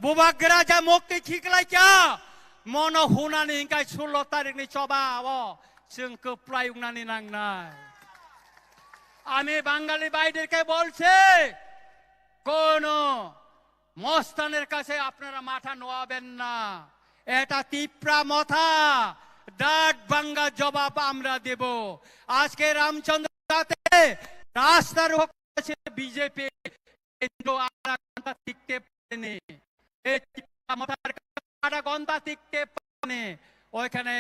bubagra ja mukti khiklaikha, mono hunani hingkai solo tarikni choba o chwng kwplai wngnani nangnai. আমি বাঙালি ভাইদেরকে বলছি, কোনো মস্তানের কাছে আপনারা মাথা নোয়াবেন না। এটা তিপ্রা মথা, দাঁত ভাঙ্গা জবাব আমরা দেব। আজকে রামচন্দ্র রাতে রাস্তার উপর করেছে বিজেপি, কিন্তু আধা ঘন্টা টিকতে পারেনি। এই তিপ্রা মথার আধা ঘন্টা টিকতে পারেনি। ওইখানে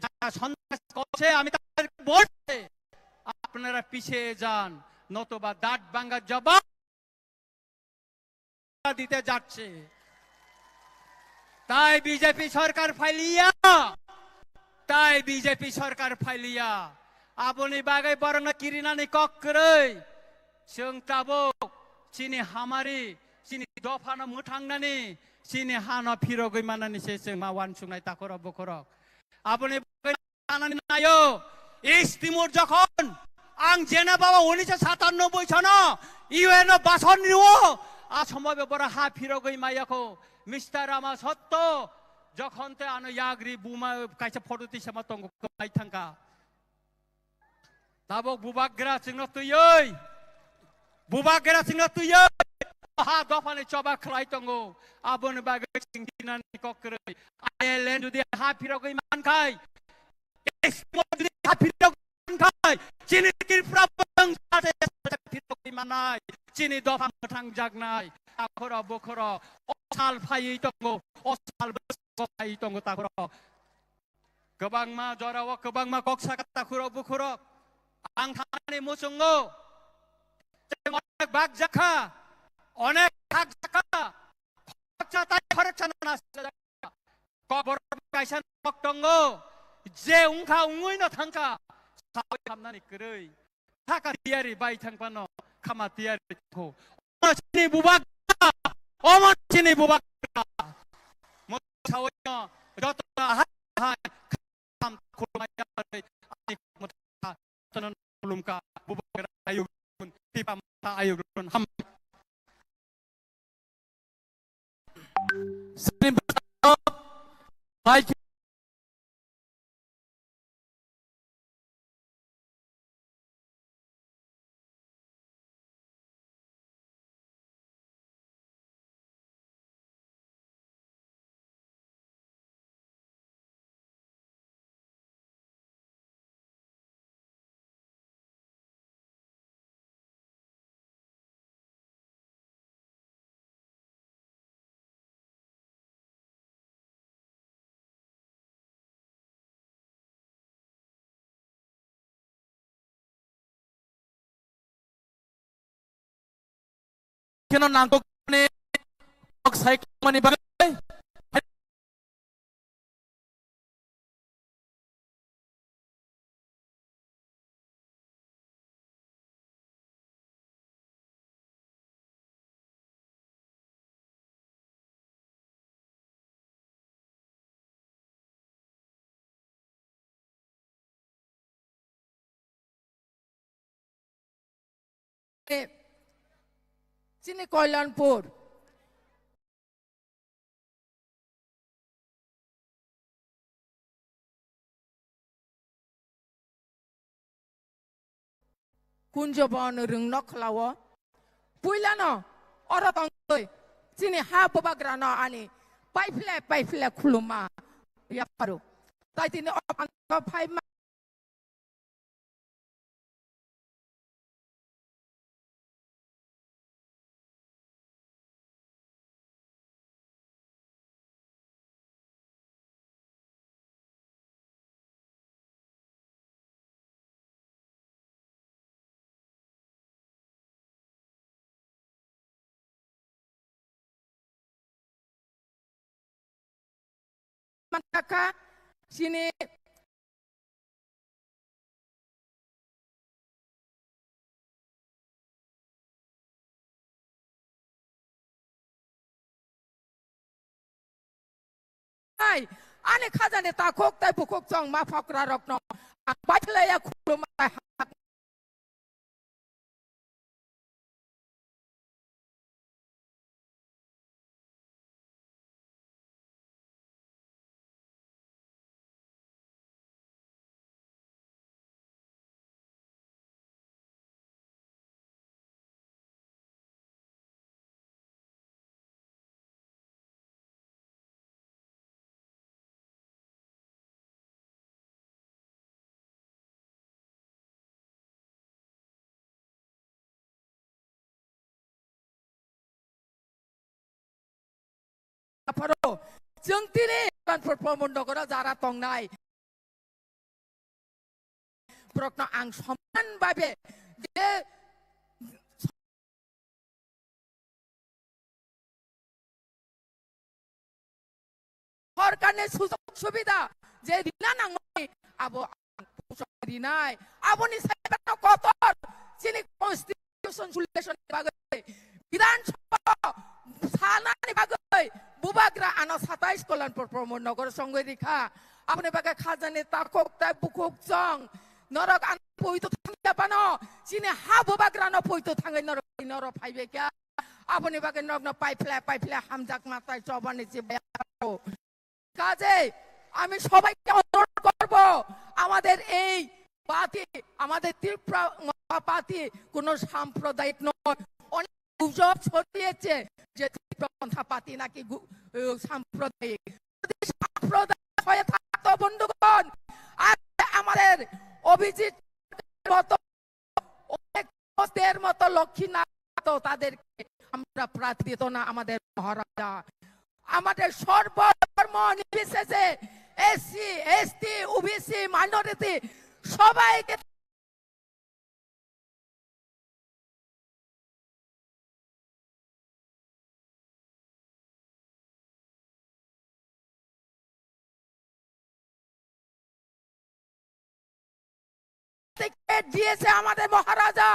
যারা সন্ত্রাস করছে, আমি তাদেরকে বলছি, আপনারা পিছিয়ে যান, নতুবা দাঁত ভাঙ্গা জবাব দিতে যাচ্ছে। তাই বিজেপি সরকার ফাইলিয়া, তাই বিজেপি সরকার ফাইলিয়া, aboni bagwi borokno kirinani kok kwrwi. Chwng tabuk chini hamari, chini dophano mwthangnani, chini hano phirogwi manani se chwng ma uansuknai takhurok bukhurok. Aboni bagwi anani nayo, East Timor jokhon ang Geneva o unnish satannobboi sono U N o bason riwo, a somoy be boro ha phirogwi mayakho, Mister Rama Sotto, jokhon te ano yagri buma kaisa photo tisama tongo, kwmai thangkha. Tabuk bubagra chwngno twiwi, bubagra chwngno twiwi, ha dophani choba khlai tongo, aboni bagwi chwng dinani kok kwrwi. Ireland jodi ha phirogwi mankhai, East Timor jodi ha phirogwi mankhai, chini Tripura bwrwng sate sate phirogwi mannai, chini dopha mwthangjaknai, akhoro bukhoro, o sal phaiwi tongo, o sal bwskango phaiwi tongo takhoro. Kwbangma jorao kwbangma kok saka takhurok bukhurok. Ang thanani muchungo. Chwng onek bak jakha, onek thak jakha. Khoroksa tai khoroksa nana sijak. Kok borok kaisa nok tongo. Je wngkha wngwi no thangkha. Sawi hamnani kwrwi. Thaka tiyari bai thang phano khama tiyari kho. Omo chini bubagra, omo chini bubagra. Mo sawi no joto hai hai kham khulumai ani khumta tono khulumka bubagra ayuk tipa mata ayuk ham. Sini bwskango, hai khe Kheno nangkukmani kok sai khlaimanini bagwi. Chini Kalyanpur. Kunjo bo nwrwng nok khlao. Puilano oro tongwi chini ha bubagrano ani paiphle paiphle khulumma yapharu. Tai tini o phai ma Manthaka chini nai, ani khajani takhuk tei bukhuk chwng ma phokra rokno ang baithilaya khulumai. Apharo, chwng tini Kanchanpur Pramod Nogoro jara tongnai borokno ang soman babe je sorkarni sujog subida je rina nangmani abo ang puchok rinai. Aboni sai kotor chini constitution regulation ni bagwi, Bidhan Sabha sanani bagwi bubagra ano satais Kanchanpur Pramod Nogoro songwi rikha. Aboni bagwi khajani takhuk tei bukhuk chwng norok ano poito thangya phano chini ha bubagrano poito thangwi norok, norok phaibai kha. Aboni bagwi norokno paiphle paiphle hamjak matai chobani chibaya. কাজেই আমি সবাইকে অনুরোধ করব, আমাদের এই পার্টি, আমাদের ত্রিপুরা পার্টি কোনো সাম্প্রদায়িক নয়। অনেক গুজব ছড়িয়েছে যে ত্রিপুরা মথা পার্টি নাকি গু-, আহ, সাম্প্রদায়িক। যদি সাম্প্রদায়িক হয়ে থাকতো বন্ধুগণ, আজ আমাদের অভিজিৎ মতো অনেক দের মতো লক্ষ্মী না তো তাদেরকে আমরা প্রার্থী দিত না আমাদের মহারাজা। আমাদের সর্বধর্ম নির্বিশেষে এসসি, এসটি, ওবিসি, মাইনরিটি সবাইকে টিকিট দিয়েছে আমাদের মহারাজা,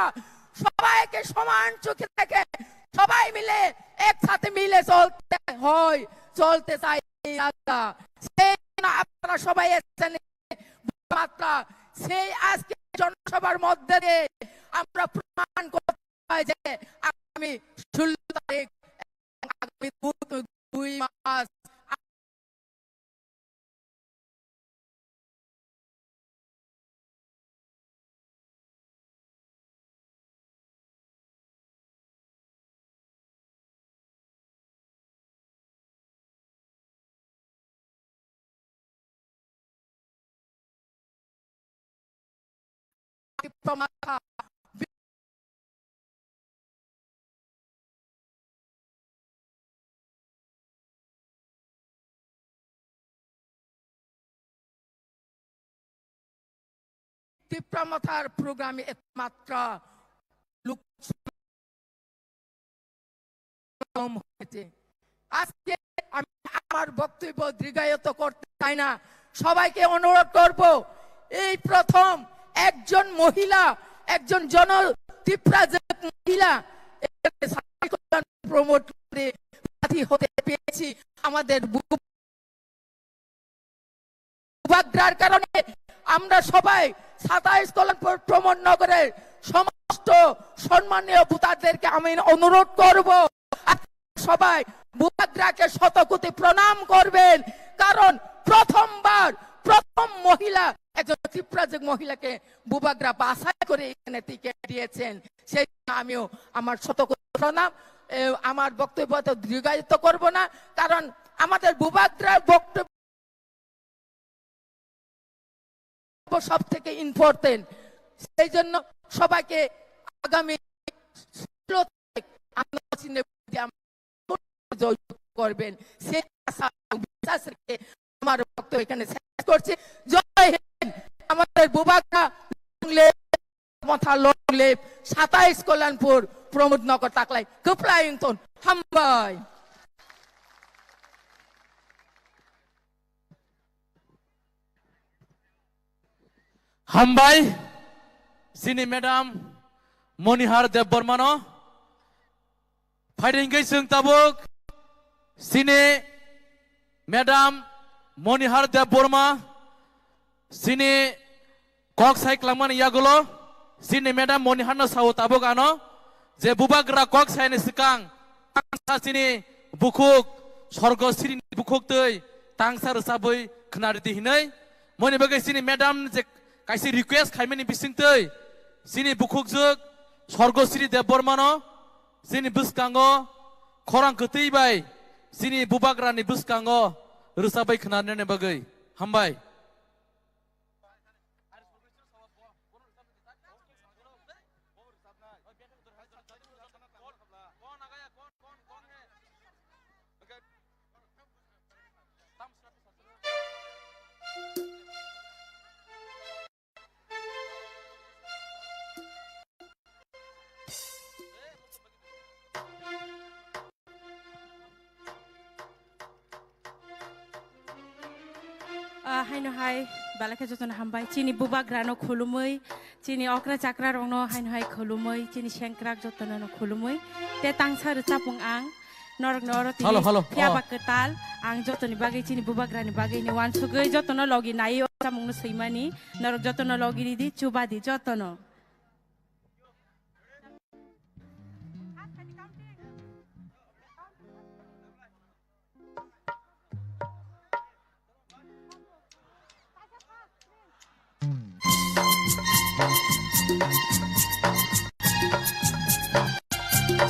সবাইকে সমান চোখে দেখে সবাই মিলে একসাথে মিলে চলতে হয়, চলতে চাই এই রাস্তা। সেই জন্য আপনারা সবাই এসেছেন। মাত্রা সেই আজকে জনসভার মধ্যে দিয়ে আমরা প্রমাণ করতে হয় যে আগামী ষোলো তারিখ, আগামী দু-, দুই মাস ত্রিপুরা মথার প্রোগ্রামে একমাত্র লোক কম হয়েছে। আজকে আমি আমার বক্তব্য দীর্ঘায়িত করতে চাই না, সবাইকে অনুরোধ করব, এই প্রথম একজন মহিলা, একজন জন ত্রিপুরা যে মহিলা এখানে সাধারণ প্রমোট করে প্রার্থী হতে পেরেছি। আমাদের বুক উপাদ্রার কারণে আমরা সবাই সাতাইশ কল্যাণপুর প্রমোদ নগরের সমস্ত সম্মানীয় ভোটারদেরকে আমি অনুরোধ করব, আপনারা সবাই বুবাগ্রাকে শতকোটি প্রণাম করবেন, কারণ প্রথমবার প্রথম মহিলা, একজন ত্রিপুরাজক মহিলাকে বুবাগ্রা বাছাই করে এখানে টিকিট দিয়েছেন। সেই জন্য আমিও আমার শতকোটি প্রণাম। এ, আমার বক্তব্য তো দীর্ঘায়িত করব না, কারণ আমাদের বুবাগ্রার বক্তব্য সব থেকে ইম্পর্টেন্ট। সেই জন্য সবাইকে আগামী ষোলো তারিখ আমরা চিহ্নে ভোট দিয়ে আমরা জয়যুক্ত করবেন, সেই আশা এবং বিশ্বাস রেখে আমার বক্তব্য এখানে শেষ করছি। জয় হিন্দ। আমাদের বুবাগ্রা long live, মথা long live, সাতাইশ কল্যাণপুর, প্রমোদ নগর, তাকলাই, কুপ্লাইংতন, হামবাই। Hambai, chini madam Monihar Debbarmano. Phaidi hwnkhe chwng tabuk chini madam Monihar Debbarma, chini kok sai kwlangmani yagulo, chini madam Moniharno sao tabuk ano, je bubagra kok saini swkang, tangsa chini bukhuk, Sorgo Sirini bukhuk twi tangsa rwchabwi khwnaridi hinwi, moni bagwi chini madam je kaisa request khaimani bisingtwi, chini bukhukjwk Sorgo Siri Debbarmano, chini bwskango khorang kwtwi bai chini bubagrani bwskango rwchabwi khwnarnani bagwi. Hambai. Ah, haino hai, belai khe jotono hambai. Chini bubagrano khulumwi, chini okra chakrarokno haino hai khulumwi, chini sengkrak jotono no khulumwi. Te tangsa rwchapung ang, norokno oro tini Halo, halo. Phiya Oh. ba kwtal, ang jotoni bagwi, chini bubagrani bagwi ni wansugwi jotono logi nai o chamungno swimani, norok jotono logi ridi, chubadi jotono.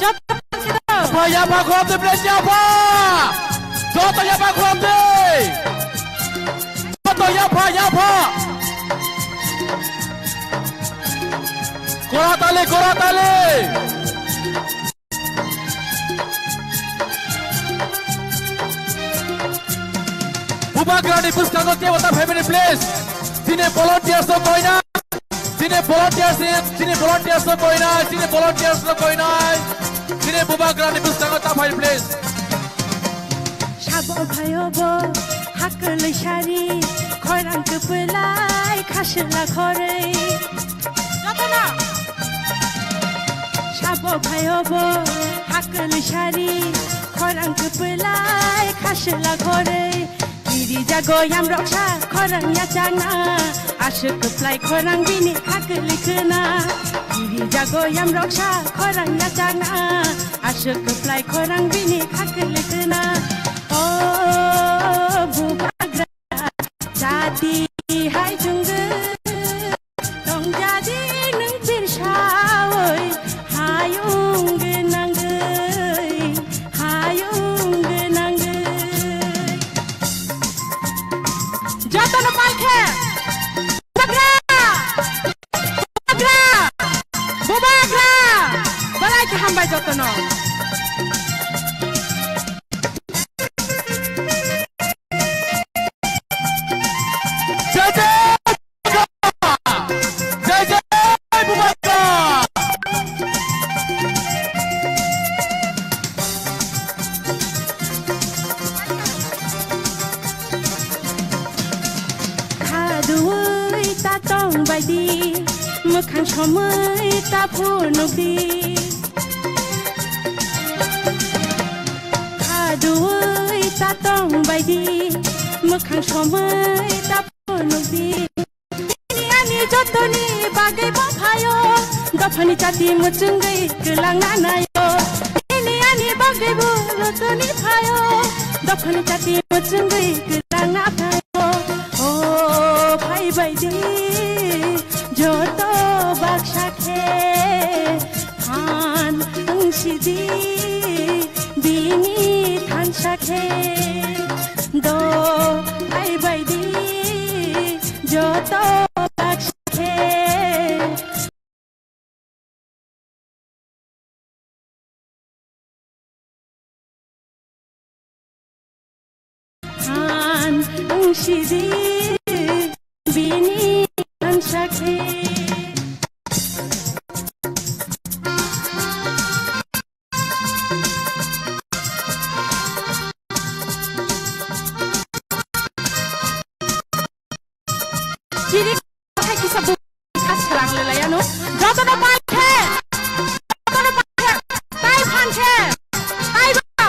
Yapha, yapha, khulumdi, please, yapha! Joto yapha, khulumdi! Joto yapha, yapha! Koratali, koratali! Bubagrani bwskango tei wata family, please. Chini volunteers rok koinai. Chini volunteers, chini volunteers rok koinai. Chini volunteers rok koinai. Chini bubagrani bwskango ta phai, please. Sabo phaio bo hakului sari, khorang kwpwlai khaswla khoroi. Jotono. Sabo phaio bo hakului sari, khorang kwpwlai khaswla khoroi. Kiri jago yamroksa khorang yachakna, aswk kwplai khorang bini hakului khwna. Kiri jago yamroksa khorang yachakna, aswk kwplai khorang bini hakului khwna. O bubagra. Jati hai chwngwi, tong jati nwng chirsawi, hayung gwnangwi, hayung gwnangwi. Jotono palkhe, bubagra, bubagra, bubagra, belai khe hambai jotono. Jai jai! Jai jai Bubagra! Khaduwi ta tong baidi, mwkhang somwi ta phunukdi. Khaduwi ta tong baidi, mwkhang somwi ta phunukdi. Nini ani jotoni bagwi bo phaio, dophani chati muchungwi kwlangna naio. Nini ani bagwi bo jotoni phaio, dophani chati muchungwi kwlangna phaio. O phai baidi, joto baksa khe phan wngsidi, bini thansa khe do phai baidi, joto baksa khe. Han wngsidi bini thansa khe. Chiri kisa bu kha selang le laiya no. Jotono pai khe. Jotono pai khe. Tai phan khe. Tai ba.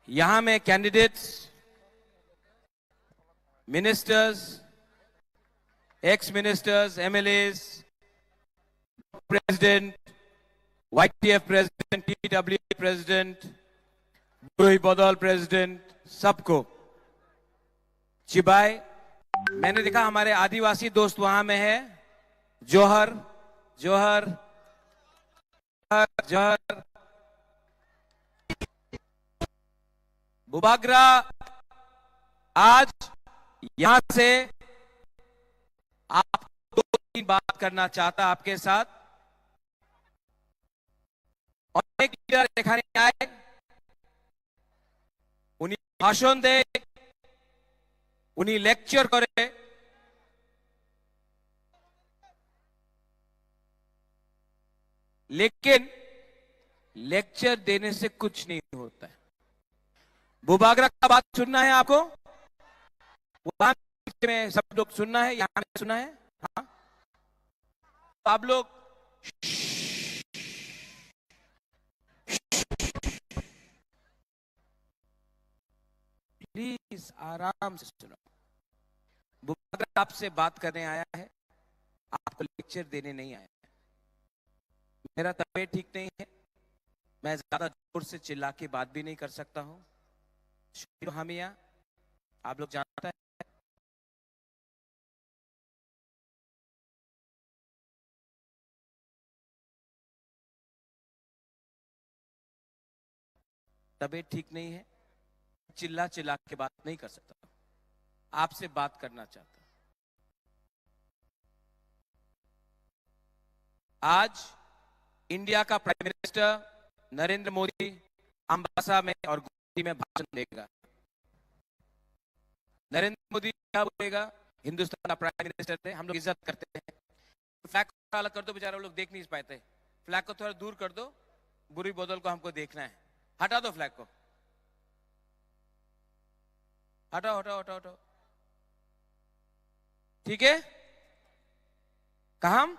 यहाँ में candidates, ministers, ex ministers, MLAs, president, YTF president, TWA president, ब्रूई बदल president, सबको चिबाय। मैंने देखा हमारे आदिवासी दोस्त वहां में है। जोहर, जोहर, जोहर। बुबागरा आज यहां से आप दो तीन बात करना चाहता आपके साथ। অনেক লিডার এখানে আয়, উনি ভাষণ দেয়, উনি লেকচার করে, लेकिन लेक्चर देने से कुछ नहीं होता है। बुबागरा का बात सुनना है आपको? वहां में सब लोग सुनना है, यहाँ में सुनना है? हाँ, तो आप लोग प्लीज आराम से सुनो। बुबागरा आपसे बात करने आया है, आपको लेक्चर देने नहीं आया है। मेरा तबीयत ठीक नहीं है, मैं ज्यादा जोर से चिल्ला के बात भी नहीं कर सकता हूँ। शुक्र हामिया, आप लोग जानता है। तबीयत ठीक नहीं है, चिल्ला चिल्ला के बात नहीं कर सकता। आपसे बात करना चाहता। आज इंडिया का प्राइम मिनिस्टर नरेंद्र मोदी अम्बासा में और गुवाहाटी में भाषण देगा। नरेंद्र मोदी क्या बोलेगा? हिंदुस्तान का प्राइम मिनिस्टर है, हम लोग इज्जत करते हैं। फ्लैग को अलग कर दो, बेचारे लोग देख नहीं पाते। फ्लैग को थोड़ा दूर कर दो, ब्रूई बदल को हमको देखना है। हटा दो फ्लैग को, हटाओ, हटाओ, हटाओ, हटाओ। ठीक है, कहा हम?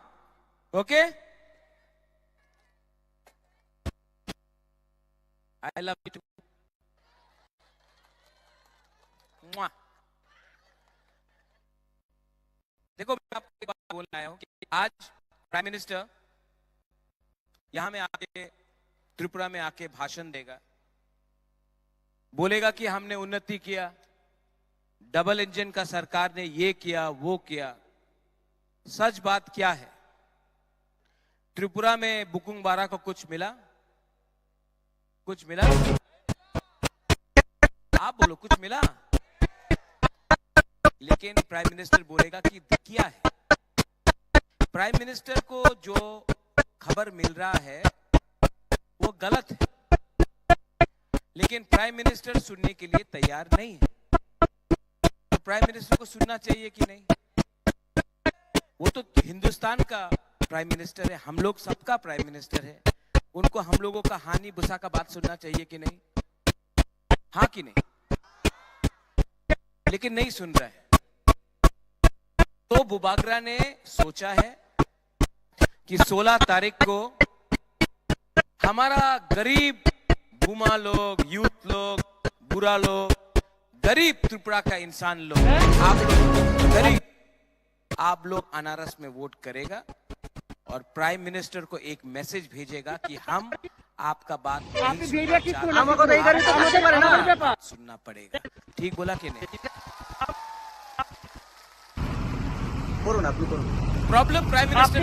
Okay, I love you too. देखो, मैं आपको एक बात बोलना आया हूँ कि आज प्राइम मिनिस्टर यहाँ में आके, त्रिपुरा में आके भाषण देगा, बोलेगा कि हमने उन्नति किया, डबल इंजन का सरकार ने ये किया, वो किया। सच बात क्या है? त्रिपुरा में बुकुंग बारा को कुछ मिला? कुछ मिला? आप बोलो, कुछ मिला? लेकिन प्राइम मिनिस्टर बोलेगा कि किया है। प्राइम मिनिस्टर को जो खबर मिल रहा है, वो गलत है, लेकिन प्राइम मिनिस्टर सुनने के लिए तैयार नहीं है। तो प्राइम मिनिस्टर को सुनना चाहिए कि नहीं? वो तो हिंदुस्तान का प्राइम मिनिस्टर है, हम लोग सबका प्राइम मिनिस्टर है। उनको हम लोगों का हानि बुसा का बात सुनना चाहिए कि नहीं? हाँ कि नहीं? लेकिन नहीं सुन रहा है। तो बुबागरा ने सोचा है कि सोलह तारीख को हमारा गरीब बुमा लोग, यूथ लोग, बुरा लोग, गरीब त्रिपुरा का इंसान लोग, आप लोग गरीब, आप लोग अनारस में वोट करेगा और प्राइम मिनिस्टर को एक मैसेज भेजेगा कि हम आपका बात नहीं सुनना चाहते। सुनना पड़ेगा। ठीक बोला कि नहीं? করুন, আপনি করুন। Problem prime minister.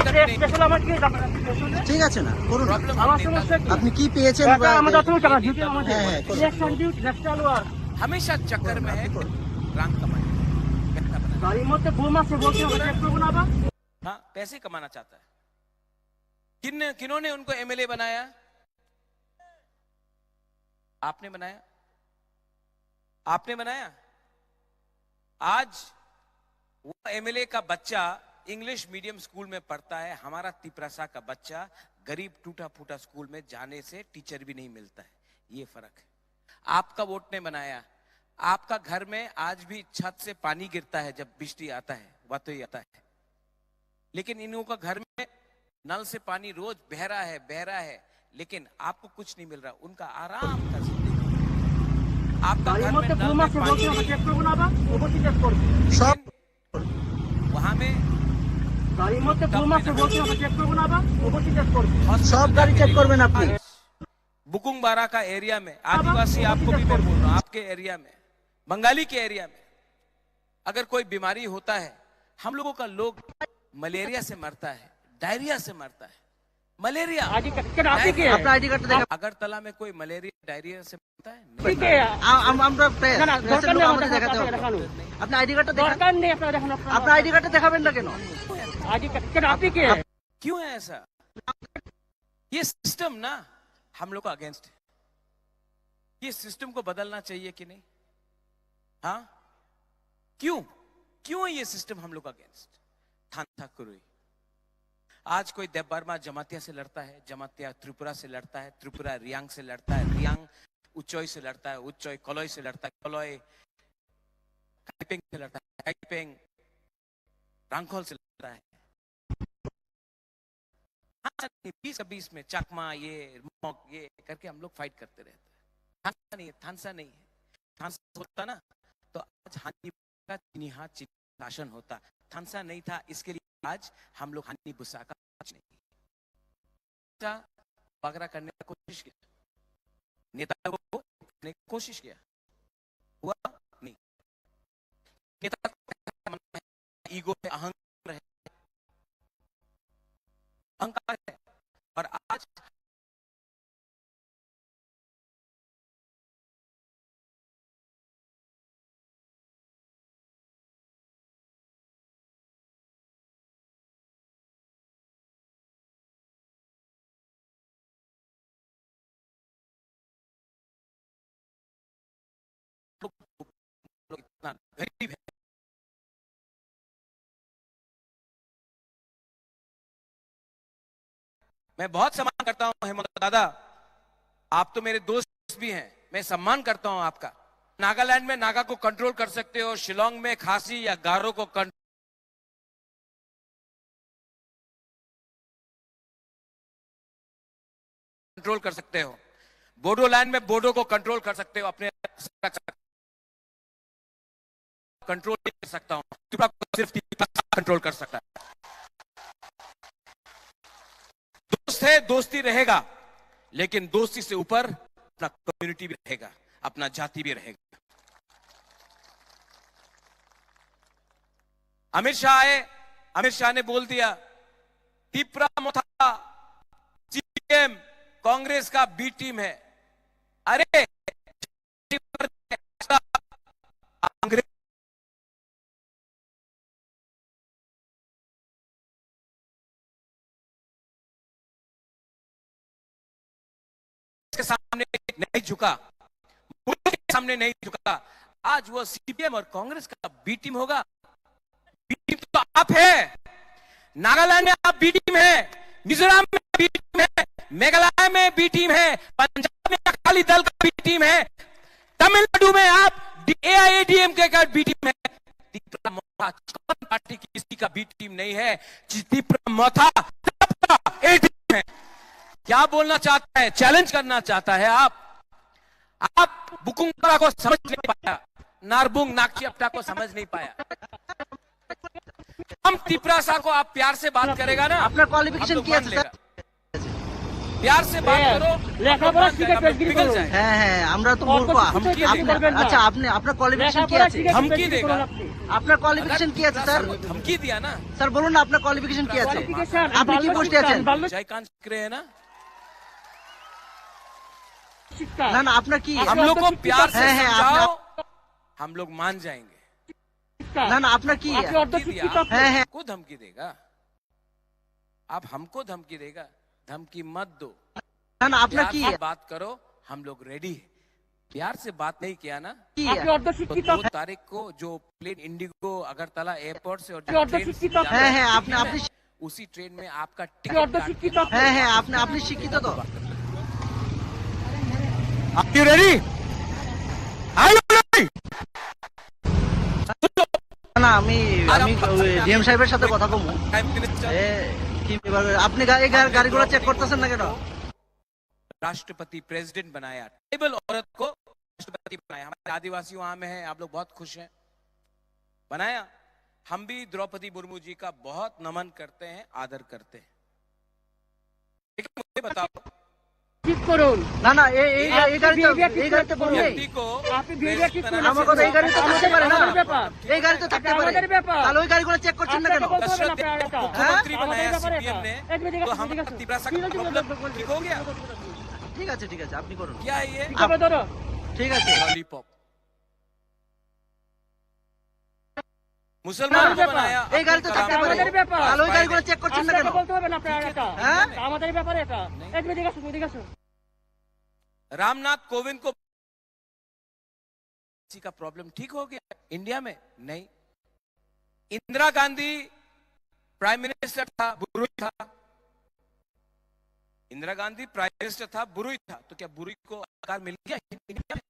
ঠিক আছে না, করুন। প্রবলেম। আপনি কি পেয়েছেন? হ্যাঁ, হ্যাঁ, করুন। हमेशा चक्कर में है। রাং কামাই। पैसा बनाना। গাড়ির মধ্যে বোম আছে, বলতে হবে, চেক করবো না আবার। हाँ, पैसे कमाना चाहता है। किन किन्होंने उनको एमएलए बनाया? आपने बनाया? आपने बनाया? आज वो एमएलए का बच्चा इंग्लिश मीडियम स्कूल में पढ़ता है, हमारा तिपरासा का बच्चा गरीब टूटा फूटा स्कूल में जाने से टीचर भी नहीं मिलता है। ये फर्क है। आपका वोट ने बनाया। आपका घर में आज भी छत से पानी गिरता है, जब बिजली आता है, वातोई आता है, लेकिन इन लोगों का घर में नल से पानी रोज बह रहा है, बह रहा है, लेकिन आपको कुछ नहीं मिल रहा। उनका आराम का जिंदगी। आपका गाड़ी घर में मत नल घूमा नहीं, से पानी बोलते हैं, नहीं। चेक करो ना, अब वो भी चेक करो। सब लेकिन वहाँ में गाड़ी मत घूमा से बोलते हैं, चेक करो ना, अब वो भी चेक करो। হসপিটাল সব গাড়ি চেক করবেন আপনি। বুকুংবারা কা এরিয়া মে, আদিবাসী, आपको भी मैं बोल रहा हूँ, आपके एरिया में, बंगाली के एरिया में अगर कोई बीमारी होता है, हम लोगों का लोग मलेरिया से मरता है, डायरिया से मरता है। मलेरिया, आईडी कार्ड, कार्ड आपके डायरिया। क्या है? अपना आईडी कार्ड तो देखा। আগরতলা में कोई मलेरिया, डायरिया से मरता है? नहीं। ठीक है। আ-, আম-, আমরা প্রেস, না, না, প্রেসের দরকার লোক নেই, আমাদের দেখাতে হবে। দেখানো। আপনি আইডি কার্ডটা দেখান। দরকার নেই আপনার দেখানো। আপনি আইডি কার্ডটা দেখাবেন না কেন? আইডি কার্ড, কার্ড আপনি কে? क्यों है ऐसा? ये सिस्टम ना हम लोग का अगेंस्ट है। ये सिस्टम को बदलना चाहिए कि नहीं? हाँ, क्यों, क्यों ये सिस्टम हम लोग का अगेंस्ट? थान था कुरुई। आज कोई देबबर्मा जमातिया से लड़ता है, जमातिया त्रिपुरा से लड़ता है, त्रिपुरा रियांग से लड़ता है, रियांग उच्चोय से लड़ता है, उच्चोय कलोय से लड़ता है, कलोय काइपेंग से लड़ता है, काइपेंग रांखोल से लड़ता है। हाँ, बीस का बीस में चकमा, ये मॉग, ये करके हम लोग फाइट करते रहते हैं। थानसा नहीं है, थानसा नहीं है। थानसा होता ना, तो आज हानि का चीनी हाथ चीनी शासन होता। थानसा नहीं था, इसके लिए आज हम लोग हानि बुसा का कुछ नहीं। था, बगरा करने का कोशिश किया, नेता को करने की कोशिश किया, हुआ नहीं। नेता को ईगो है, अहंकार है, अहंकार है। और आज लोग इतना गरीब है। मैं बहुत सम्मान करता हूं हेमंत दादा, आप तो मेरे दोस्त भी हैं, मैं सम्मान करता हूं आपका। नागालैंड में नागा को कंट्रोल कर सकते हो, शिलोंग में खासी या गारो को कंट्रोल कर सकते हो, बोडोलैंड में बोडो को कंट्रोल कर सकते हो, अपने कंट्रोल नहीं कर सकता हूं, त्रिपुरा को सिर्फ त्रिपुरा कंट्रोल कर सकता है। दोस्त है, दोस्ती रहेगा, लेकिन दोस्ती से ऊपर अपना कम्युनिटी भी रहेगा, अपना जाति भी रहेगा। अमित शाह आए, अमित शाह ने बोल दिया, तिपरा मोथा सीपीएम कांग्रेस का बी टीम है। अरे, कांग्रेस के सामने नहीं झुका, मुल्क के सामने नहीं झुका। आज वो सीपीएम और कांग्रेस का बी टीम होगा। बी टीम तो आप है, नागालैंड में आप बी टीम है, मिजोरम में बी टीम है, मेघालय में बी टीम है, पंजाब में अकाली दल का बी टीम है, तमिलनाडु में आप एआईएडीएमके का बी टीम है। तिपरा मोथा कौन पार्टी किसी का बी टीम नहीं है। तिपरा मोथा सबका ए टीम है। क्या बोलना चाहता है, चैलेंज करना चाहता है आप? आप बुकुंगरा को समझ नहीं पाया, नारबुंग नागचियाप्टा को समझ नहीं पाया। हम तिपरासा को आप प्यार से बात करेगा ना, अपना क्वालिफिकेशन क्या है सर? प्यार से बात करो, লেখাপড়া শিখে, পিএইচডি করো। হ্যাঁ, হ্যাঁ, আমরা তো মূর্খ। আচ্ছা, আপনি, আপনার কোয়ালিফিকেশন কি আছে? ধমকি দেগা। আপনার কোয়ালিফিকেশন কি আছে, স্যার? ধমকি দিয়া না। স্যার, বলুন না, আপনার কোয়ালিফিকেশন কি আছে? আপনি কি পোস্টে আছেন? জয়কান্ত সিংহ না? না, না, আপনার কি? हम लोग को प्यार से समझाओ, हम लोग मान जाएंगे। না, না, আপনার কি? হ্যাঁ, হ্যাঁ। को धमकी देगा? आप हमको धमकी देगा? धमकी मत दो। না, না, আপনার কি? प्यार से बात करो, हम लोग रेडी है। प्यार से बात नहीं किया ना, কি? আপনি অর্ধশিক্ষিত। तो दो तारीख को जो प्लेन इंडिगो अगरतला एयरपोर्ट से और जो ट्रेन से जाना है, হ্যাঁ, হ্যাঁ, আপনি, আপনি उसी ट्रेन में आपका টিকিট কাট के হ্যাঁ, হ্যাঁ, আপনি, আপনি শিক্ষিত তো? Are you ready? Are you ready? না, আমি, আমি ওই ডিএম সাহেবের সাথে কথা কমু। এ, কি ব্যাপার? আপনি গা-, এই গা-, গাড়িগুলো চেক করতেছেন না কেন? राष्ट्रपति, प्रेसिडेंट बनाया, ट्राइबल औरत को राष्ट्रपति बनाया, हमारे आदिवासी वहां में है, आप लोग बहुत खुश हैं, बनाया। हम भी द्रौपदी मुर्मू जी का बहुत नमन करते हैं, आदर करते हैं। लेकिन मुझे बताओ, ঠিক করুন। না, না, এই, এই, হ্যাঁ? এই গাড়ি তো, বিহেভিয়ার ঠিক এই গাড়ি তো করুন। বন্ধ নেই। ব্যক্তি को আপনি বিহেভিয়ার ঠিক করুন। আমার কথা, এই গাড়ি তো থাকতে পারে না। আমাদের ব্যাপার। এই গাড়ি তো থাকতে পারে। আমাদের ব্যাপার। তাহলে ওই গাড়িগুলো চেক করছেন না কেন? আপনাকে বলতে হবে না, আপনার এটা। হ্যাঁ? मुख्यमंत्री बनाया सीपीएम ने, तो हम तिपरासा का प्रॉब्लम ठीक हो गया? ঠিক আছে, ঠিক আছে, আপনি করুন। क्या है ये? ঠিক হবে, ধরো। ঠিক আছে। लॉलीपॉप। মুসলমান আমাদের ব্যাপার। এই গাড়ি তো থাকতে পারে। আমাদের ব্যাপার। তাহলে ওই গাড়িগুলো চেক করছেন না কেন? আপনাকে বলতে হবে না, আপনার এটা। হ্যাঁ? আমাদের ব্যাপার এটা। এদিকে আসুন, এদিকে আসুন। रामनाथ कोविंद को किसी का प्रॉब्लम ठीक हो गया इंडिया में? नहीं। इंदिरा गांधी प्राइम मिनिस्टर था, बुरुई था। इंदिरा गांधी प्राइम मिनिस्टर था, बुरुई था, तो क्या बुरुई को अधिकार मिल गया इंडिया में?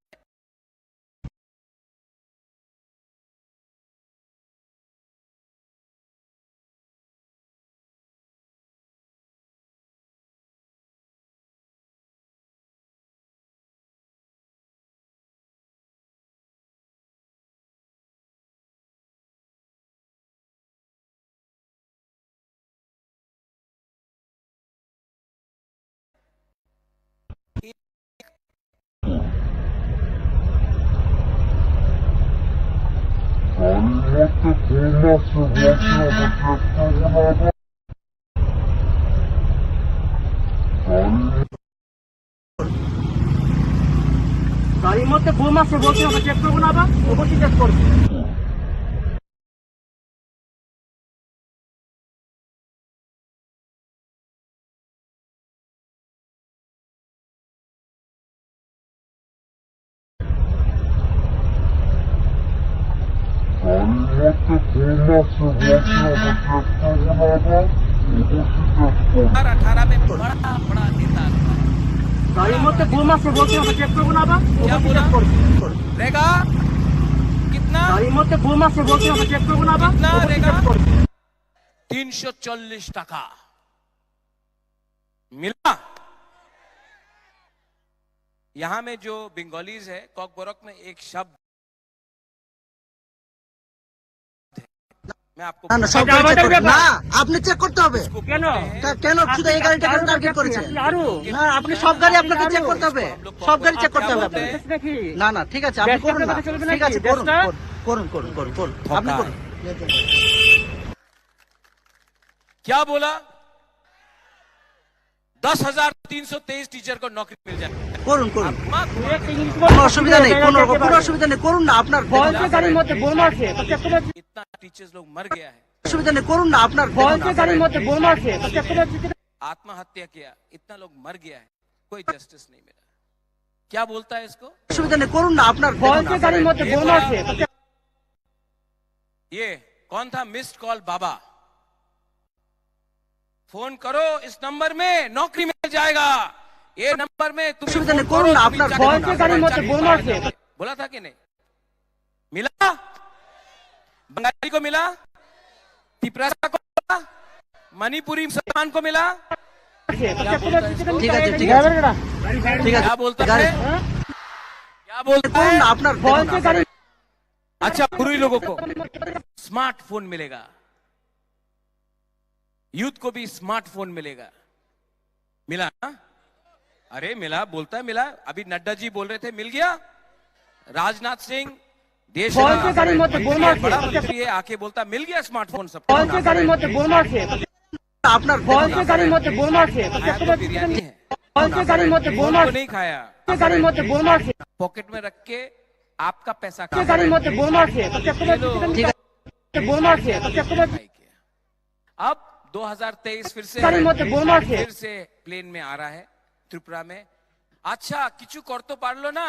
গাড়ির মধ্যে বোম আছে বলছে, আমরা চেক করবো না, আবার অবশ্যই চেক করবো। अठारह में बड़ा बड़ा नेता आता है। গাড়ির মধ্যে বোম আছে বলছে, আমরা চেক করবো না, আবার क्या बोला? रेगा कितना? গাড়ির মধ্যে বোম আছে বলছে, আমরা চেক করবো না, আবার कितना रेगा? तीन सौ चालीस टका मिला। यहाँ में जो बंगालीज है, कॉकबरक में एक शब्द है। मैं आपको না, না, সব গাড়ি চেক করতে হবে। না, আপনি চেক করতে হবে। इसको बोलते हैं। কে-, কেন শুধু এই গাড়িটাকে টার্গেট করেছেন? না, আপনি সব গাড়ি আপনাকে চেক করতে হবে। সব গাড়ি চেক করতে হবে আপনাকে। না, না, ঠিক আছে, আপনি করুন না। ঠিক আছে, করুন, করুন, করুন, করুন, করুন। আপনি করুন। क्या बोला? दस हजार तीन सौ तेईस टीचर को नौकरी मिल जाए। করুন, করুন। কোনো অসুবিধা নেই, কোনো রকম কোনো অসুবিধা নেই, করুন না, আপনার। বলছে গাড়ির মধ্যে বোম আছে, তো চেক করে। इतना टीचर्स लोग मर गया है। অসুবিধা নেই, করুন না, আপনার। বলছে গাড়ির মধ্যে বোম আছে, তো চেক করে। आत्महत्या किया, इतना लोग मर गया है, कोई जस्टिस नहीं मिला। क्या बोलता है इसको? অসুবিধা নেই, করুন না, আপনার। বলছে গাড়ির মধ্যে বোম আছে, তো চেক। ये कौन था? मिस्ड कॉल बाबा। फोन करो इस नंबर में, नौकरी मिल जाएगा। ये नंबर में तुम অসুবিধা নেই, फोन করুন करो, না, तुम আপনার। जाके বলছে গাড়ির মধ্যে বোম আছে। बोला था कि नहीं? मिला? बंगाली को मिला? तिपरासा को मिला? मणिपुरी मुसलमान को मिला? ঠিক আছে, ঠিক আছে, ঠিক আছে। क्या बोलता है? क्या बोलता है? করুন না, আপনার। বলছে গাড়ি। अच्छा, बुरुई लोगों को स्मार्टफोन मिलेगा, यूथ को भी स्मार्टफोन मिलेगा। मिला ना? अरे मिला, बोलता है मिला। अभी नड्डा जी बोल रहे थे, मिल गया। राजनाथ सिंह, देश का बड़ा मंत्री है, आके बोलता, मिल गया स्मार्टफोन सबको। বলছে গাড়ির মধ্যে বোম আছে। আপনার। বলছে গাড়ির মধ্যে বোম আছে। खाया तो बिरयानी है। বলছে গাড়ির মধ্যে বোম আছে। नहीं खाया। গাড়ির মধ্যে বোম আছে। पॉकेट में रख के आपका पैसा। গাড়ির মধ্যে বোম আছে। ঠিক আছে। বোম আছে। अब दो हज़ार तेईस फिर से, গাড়ির মধ্যে বোম আছে। फिर से प्लेन में आ रहा है त्रिपुरा में। আচ্ছা, কিছু করতে পারলো না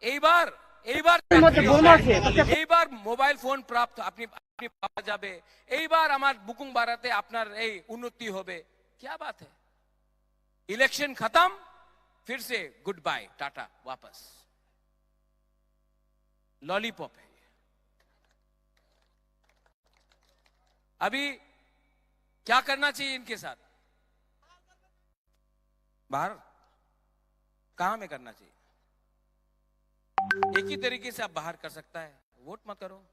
এইবার, এইবার গাড়ির মধ্যে বোম আছে। এইবার মোবাইল ফোন প্রাপ্ত, আপনি, আপনি পাওয়া যাবে। এইবার আমার বুকুং বাড়াতে আপনার এই উন্নতি হবে। क्या बात है? इलेक्शन खत्म, फिर से गुड बाय, टाटा, वापस। लॉलीपॉप है ये। अभी क्या करना चाहिए इनके साथ? बाहर कहां में करना चाहिए? एक ही तरीके से आप बाहर कर सकता है। वोट मत करो,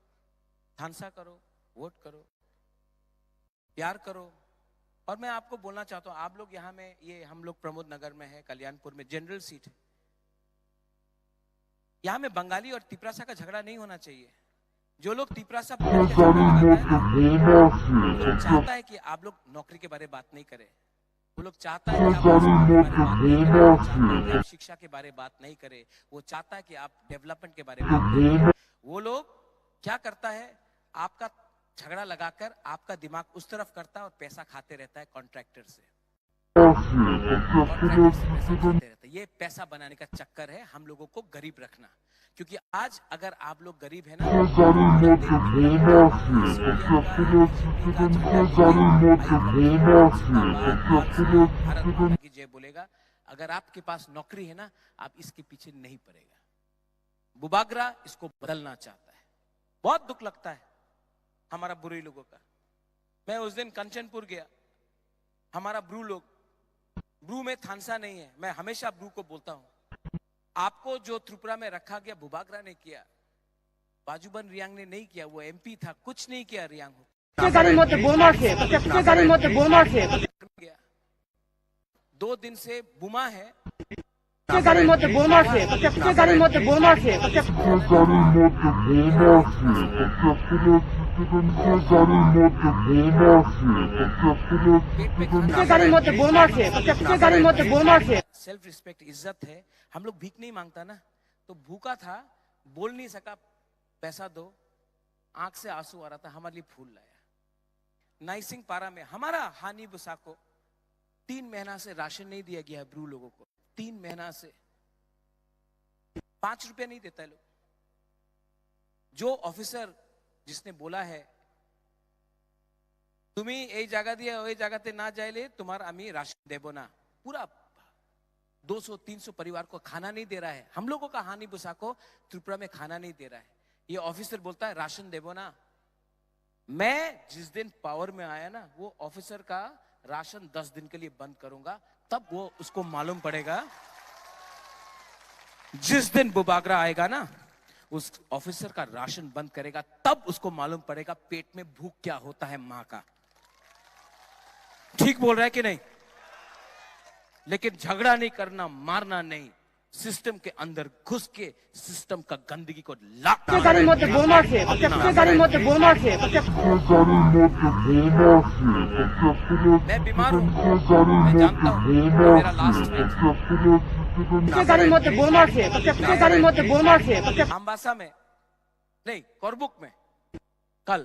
थानसा करो, वोट करो, प्यार करो। और मैं आपको बोलना चाहता हूँ, आप लोग यहाँ में, ये हम लोग प्रमोद नगर में है, कल्याणपुर में जनरल सीट है, यहाँ में बंगाली और तिपरासा का झगड़ा नहीं होना चाहिए। जो लोग तिपरासा बोल के झगड़ा लगाता है ना, वो चाहता है कि आप लोग नौकरी के बारे में बात नहीं करें। वो लोग चाहता है कि आप रोजगार के बारे में बात नहीं करें, वो चाहता है कि आप शिक्षा के बारे में बात नहीं करें, वो चाहता है कि आप डेवलपमेंट के बारे में बात नहीं करें। वो लोग क्या करता है, आपका झगड़ा लगाकर आपका दिमाग उस तरफ करता है और पैसा खाते रहता है कॉन्ट्रैक्टर से। कॉन्ट्रैक्टर से पैसा खाते रहता है। ये पैसा बनाने का चक्कर है, हम लोगों को गरीब रखना। क्योंकि आज अगर आप लोग गरीब है ना, भारत माता की जय बोलेगा, अगर आपके पास नौकरी है ना, आप इसके पीछे नहीं पड़ेगा। बुबागरा इसको बदलना चाहता है। बहुत दुख लगता है हमारा ब्रू लोगों का। मैं उस दिन कंचनपुर गया, हमारा ब्रू लोग, ब्रू में थानसा नहीं है, मैं हमेशा ब्रू को बोलता हूँ, आपको जो त्रिपुरा में रखा गया, बुबागरा ने किया, बाजूबन रियांग ने नहीं किया, वो एमपी था, कुछ नहीं किया रियांग हो। गाड़ी मत बोमा से, गाड़ी मत बोमा से। दो दिन से बुमा है। गाड़ी मत बोमा से, गाड़ी मत बोमा से। गाड़ी मत बोमा से, गाड़ी मत बोमा से। गाड़ी मत बोमा से, गाड़ी मत बोमा से। सेल्फ रिस्पेक्ट, इज्जत है। हम लोग भीख नहीं मांगता ना, तो भूखा था, बोल नहीं सका, पैसा दो, आंख से आंसू आ रहा था, हमारे लिए फूल लाया। नाइसिंग पारा में हमारा हानि बुसा को तीन महीना से राशन नहीं दिया गया है ब्रू लोगों को, तीन महीना से पाँच रुपया नहीं देता है लोग। जो ऑफिसर जिसने बोला है, "তুমি এই জায়গা দিয়ে ওই জায়গাতে না যাইলে তোমার আমি রাশন দেব না।" पूरा दो सौ तीन सौ परिवार को खाना नहीं दे रहा है। हम लोगों का हानि बुसा को त्रिपुरा में खाना नहीं दे रहा है। ये ऑफिसर बोलता है, "राशन देबो ना।" मैं जिस दिन पावर में आया ना, वो ऑफिसर का राशन दस दिन के लिए बंद करूंगा, तब वो उसको मालूम पड़ेगा। जिस दिन बुबागरा आएगा ना, उस ऑफिसर का राशन बंद करेगा, तब उसको मालूम पड़ेगा पेट में भूख क्या होता है माँ का। ठीक बोल रहा है कि नहीं? लेकिन झगड़ा नहीं करना, मारना नहीं, सिस्टम के अंदर घुस के सिस्टम का गंदगी को लात गाड़ी मत बोमा से, गाड़ी मत बोमा से। मैं बीमार हूँ, मैं जानता हूँ, मेरा लास्ट फाइट। गाड़ी मत बोमा से, गाड़ी मत बोमा से। अम्बासा में नहीं, करबुक में कल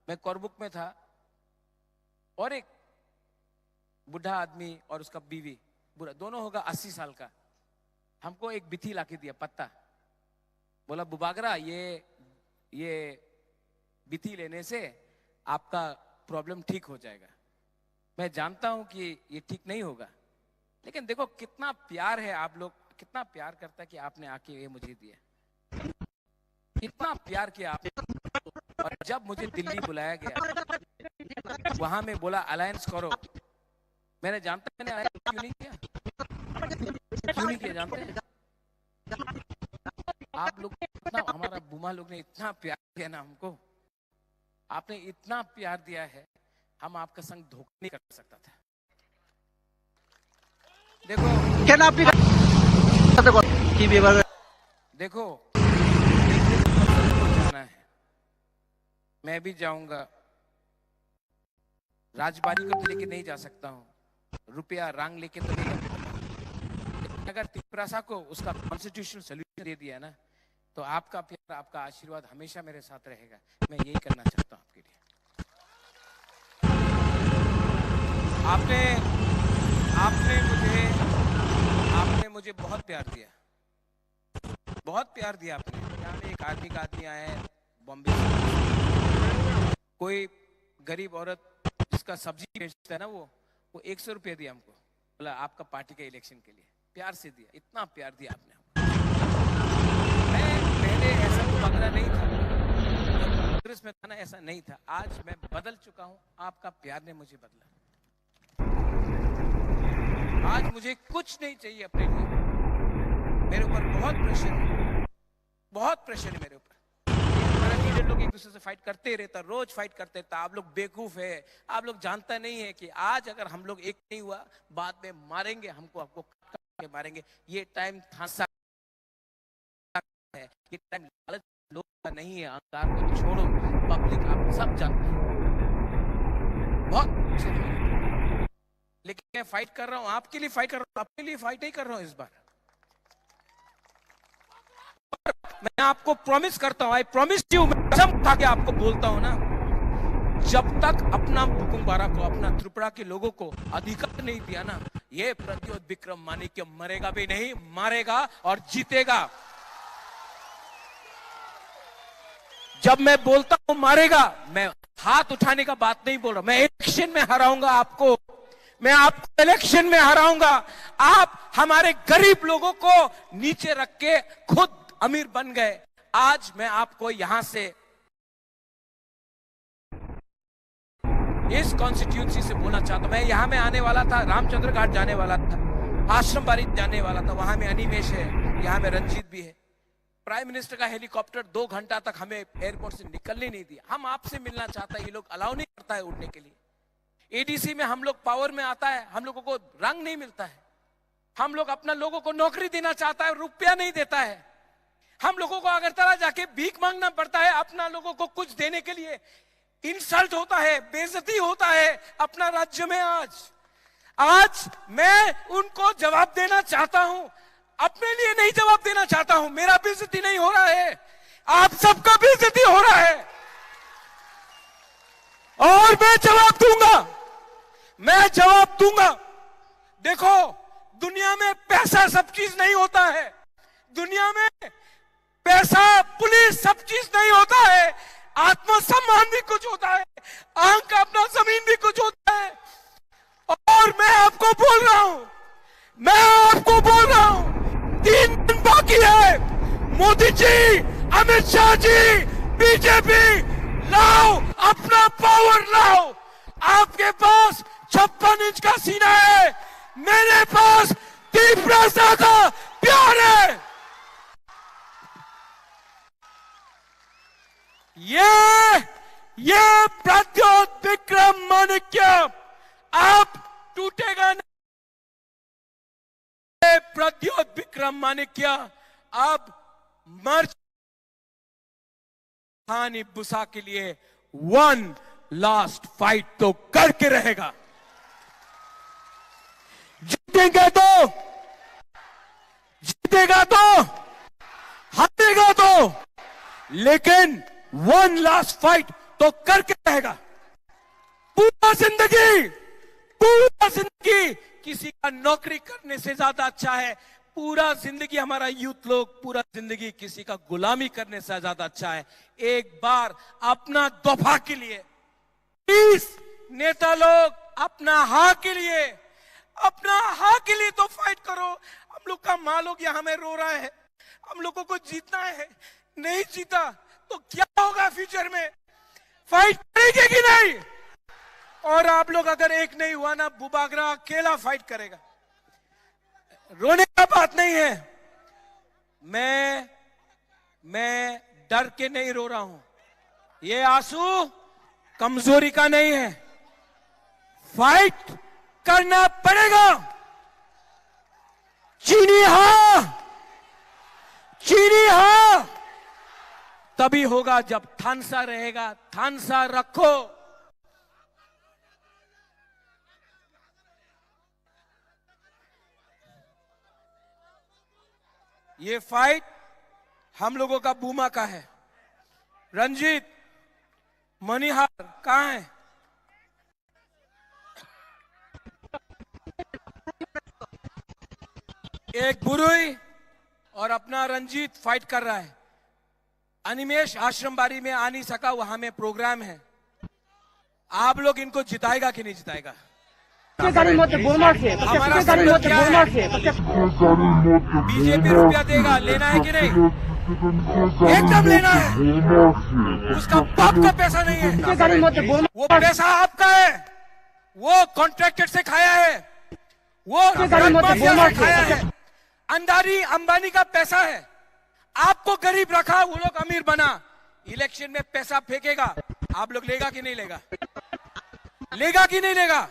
मैं करबुक में था और एक बूढ़ा आदमी और उसका बीवी, बूढ़ा, दोनों होगा अस्सी साल का। हमको एक बिथी लाके दिया, पत्ता। बोला, "बुबागरा, ये, ये बिथी लेने से आपका प्रॉब्लम ठीक हो जाएगा।" मैं जानता हूं कि ये ठीक नहीं होगा, लेकिन देखो कितना प्यार है आप लोग, कितना प्यार करता है कि आपने आके ये मुझे दिया। इतना प्यार किया आपने। और जब मुझे दिल्ली बुलाया गया, वहां में बोला, "अलायंस करो।" मैंने जानता, मैंने अलायंस क्यों नहीं किया? क्यों नहीं किया जानते हैं? आप लोग इतना, हमारा बुमा लोग ने इतना प्यार किया ना हमको, आपने इतना प्यार दिया है, हम आपका संग धोखा नहीं कर सकता था। देखो, কেন আপনি কথা বল-, কি ব্যাপারে? देखो, जाना है, मैं भी जाऊंगा। राजबारी को भी लेके नहीं जा सकता हूँ, रुपया रांग लेके तो नहीं जा सकता। लेकिन अगर तिपरासा को उसका कॉन्स्टिट्यूशनल सॉल्यूशन दे दिया ना, तो आपका प्यार, आपका आशीर्वाद हमेशा मेरे साथ रहेगा। मैं यही करना चाहता हूँ आपके लिए। आपने, आपने मुझे, आपने मुझे बहुत प्यार दिया, बहुत प्यार दिया आपने। यहाँ पे एक आर्मी का आदमी आया है बॉम्बे से, कोई गरीब औरत जिसका सब्जी बेचता है ना, वो, वो एक सौ रुपया दिया हमको, बोला, "आपका पार्टी का इलेक्शन के लिए।" प्यार से दिया, इतना प्यार दिया आपने हमको। मैं पहले ऐसा बुबागरा नहीं था, जब कांग्रेस में था ना, ऐसा नहीं था। आज मैं बदल चुका हूँ, आपका प्यार ने मुझे बदला। आज मुझे कुछ नहीं चाहिए अपने लिए, मेरे ऊपर बहुत प्रेशर है। बहुत प्रेशर है मेरे ऊपर। ये हमारा लीडर लोग एक दूसरे से फाइट करते रहता, रोज फाइट करते रहता। आप लोग बेवकूफ है, आप लोग जानता नहीं है कि आज अगर हम लोग एक नहीं हुआ, बाद में मारेंगे, हमको, आपको काट काट के मारेंगे। ये टाइम थांसा है, ये टाइम लालच लोग का नहीं है, अहंकार को छोड़ो। पब्लिक आप सब जानते हो, बहुत कुछ है। लेकिन मैं फाइट कर रहा हूं, आपके लिए फाइट कर रहा हूं, आपके लिए फाइट ही कर रहा हूं इस बार। मैं आपको प्रॉमिस करता हूं, आई प्रॉमिस यू, मैं कसम खा के आपको बोलता हूं ना, जब तक अपना बुकुंबारा को, अपना त्रिपुरा के लोगों को अधिकार नहीं दिया ना, ये प्रद्योत विक्रम माणिक्य मरेगा भी नहीं, मारेगा और जीतेगा। जब मैं बोलता हूं मारेगा, मैं हाथ उठाने का बात नहीं बोल रहा, मैं इलेक्शन में हराऊंगा आपको, मैं आपको इलेक्शन में हराऊंगा। आप हमारे गरीब लोगों को नीचे रख के खुद अमीर बन गए। आज मैं आपको यहां से, इस कॉन्स्टिट्यूएंसी से बोलना चाहता हूं, मैं यहां में आने वाला था, रामचंद्र घाट जाने वाला था, आश्रम बाड़ी जाने वाला था, वहां में अनिमेश है, यहां में रंजीत भी है। प्राइम मिनिस्टर का हेलीकॉप्टर दो घंटा तक हमें एयरपोर्ट से निकलने नहीं दिया। हम आपसे मिलना चाहता है, ये लोग अलाउ नहीं करता है उड़ने के लिए। एडीसी में हम लोग पावर में आता है, हम लोगों को रंग नहीं मिलता है। हम लोग अपना लोगों को नौकरी देना चाहता है, रुपया नहीं देता है। हम लोगों को अगरतला जाके भीख मांगना पड़ता है अपना लोगों को कुछ देने के लिए। इंसल्ट होता है, बेइज्जती होता है अपना राज्य में। आज, आज मैं उनको जवाब देना चाहता हूं, अपने लिए नहीं जवाब देना चाहता हूं। मेरा बेइज्जती नहीं हो रहा है, आप सबका बेइज्जती हो रहा है, और मैं जवाब दूंगा, मैं जवाब दूंगा। देखो, दुनिया में पैसा सब चीज नहीं होता है, दुनिया में पैसा, पुलिस, सब चीज नहीं होता है, आत्मसम्मान भी कुछ होता है, आंख का अपना जमीन भी कुछ होता है। और मैं आपको बोल रहा हूं, मैं आपको बोल रहा हूं, तीन दिन बाकी है। मोदी जी, अमित शाह जी, बीजेपी, लाओ, अपना पावर लाओ। आपके पास छप्पन इंच का सीना है, मेरे पास तीव्रता का प्यार है। ये, ये प्रद्योत विक्रम माणिक्य अब टूटेगा नहीं। ये प्रद्योत विक्रम माणिक्य अब मर स्थानीय बुसा के लिए वन लास्ट फाइट तो करके रहेगा। जीतेंगे तो, जीतेगा तो, हारेगा तो, लेकिन वन लास्ट फाइट तो करके रहेगा। पूरा जिंदगी, पूरा जिंदगी किसी का नौकरी करने से ज्यादा अच्छा है, पूरा जिंदगी हमारा यूथ लोग, पूरा जिंदगी किसी का गुलामी करने से ज्यादा अच्छा है। एक बार अपना दफा के लिए, प्लीज नेता लोग, अपना हाँ के लिए, अपना हाँ के लिए तो फाइट करो। हम लोग का माँ लोग यहाँ में रो रहा है, हम लोगों को जीतना है, नहीं जीता तो क्या होगा फ्यूचर में? फाइट करेंगे कि नहीं? और आप लोग अगर एक नहीं हुआ ना, बुबागरा अकेला फाइट करेगा। रोने का बात नहीं है। मैं, मैं डर के नहीं रो रहा हूं। ये आंसू कमजोरी का नहीं है। फाइट करना पड़ेगा। चीनी हाँ, चीनी हाँ तभी होगा जब थानसा रहेगा। थानसा रखो। ये फाइट हम लोगों का बूमा का है। रंजीत, मणिहार कहाँ है? एक बुरुई और अपना रंजीत फाइट कर रहा है। अनिमेश आश्रम बाड़ी में आ नहीं सका, वहां में प्रोग्राम है। आप लोग इनको जिताएगा कि नहीं जिताएगा? ये गाड़ी मत बोलना से, हमारा ये गाड़ी मत बोलना से। बीजेपी रुपया देगा, लेना है कि नहीं? एकदम लेना है। उसका बाप का पैसा नहीं है। ये गाड़ी मत बोलना। वो पैसा आपका है, वो कॉन्ट्रैक्टर से खाया है, वो ये गाड़ी मत बोलना से। खाया है। अंदानी अंबानी का पैसा है। आपको गरीब रखा, वो लोग अमीर बना। इलेक्शन में पैसा फेंकेगा, आप लोग लेगा कि नहीं लेगा? लेगा कि नहीं लेगा?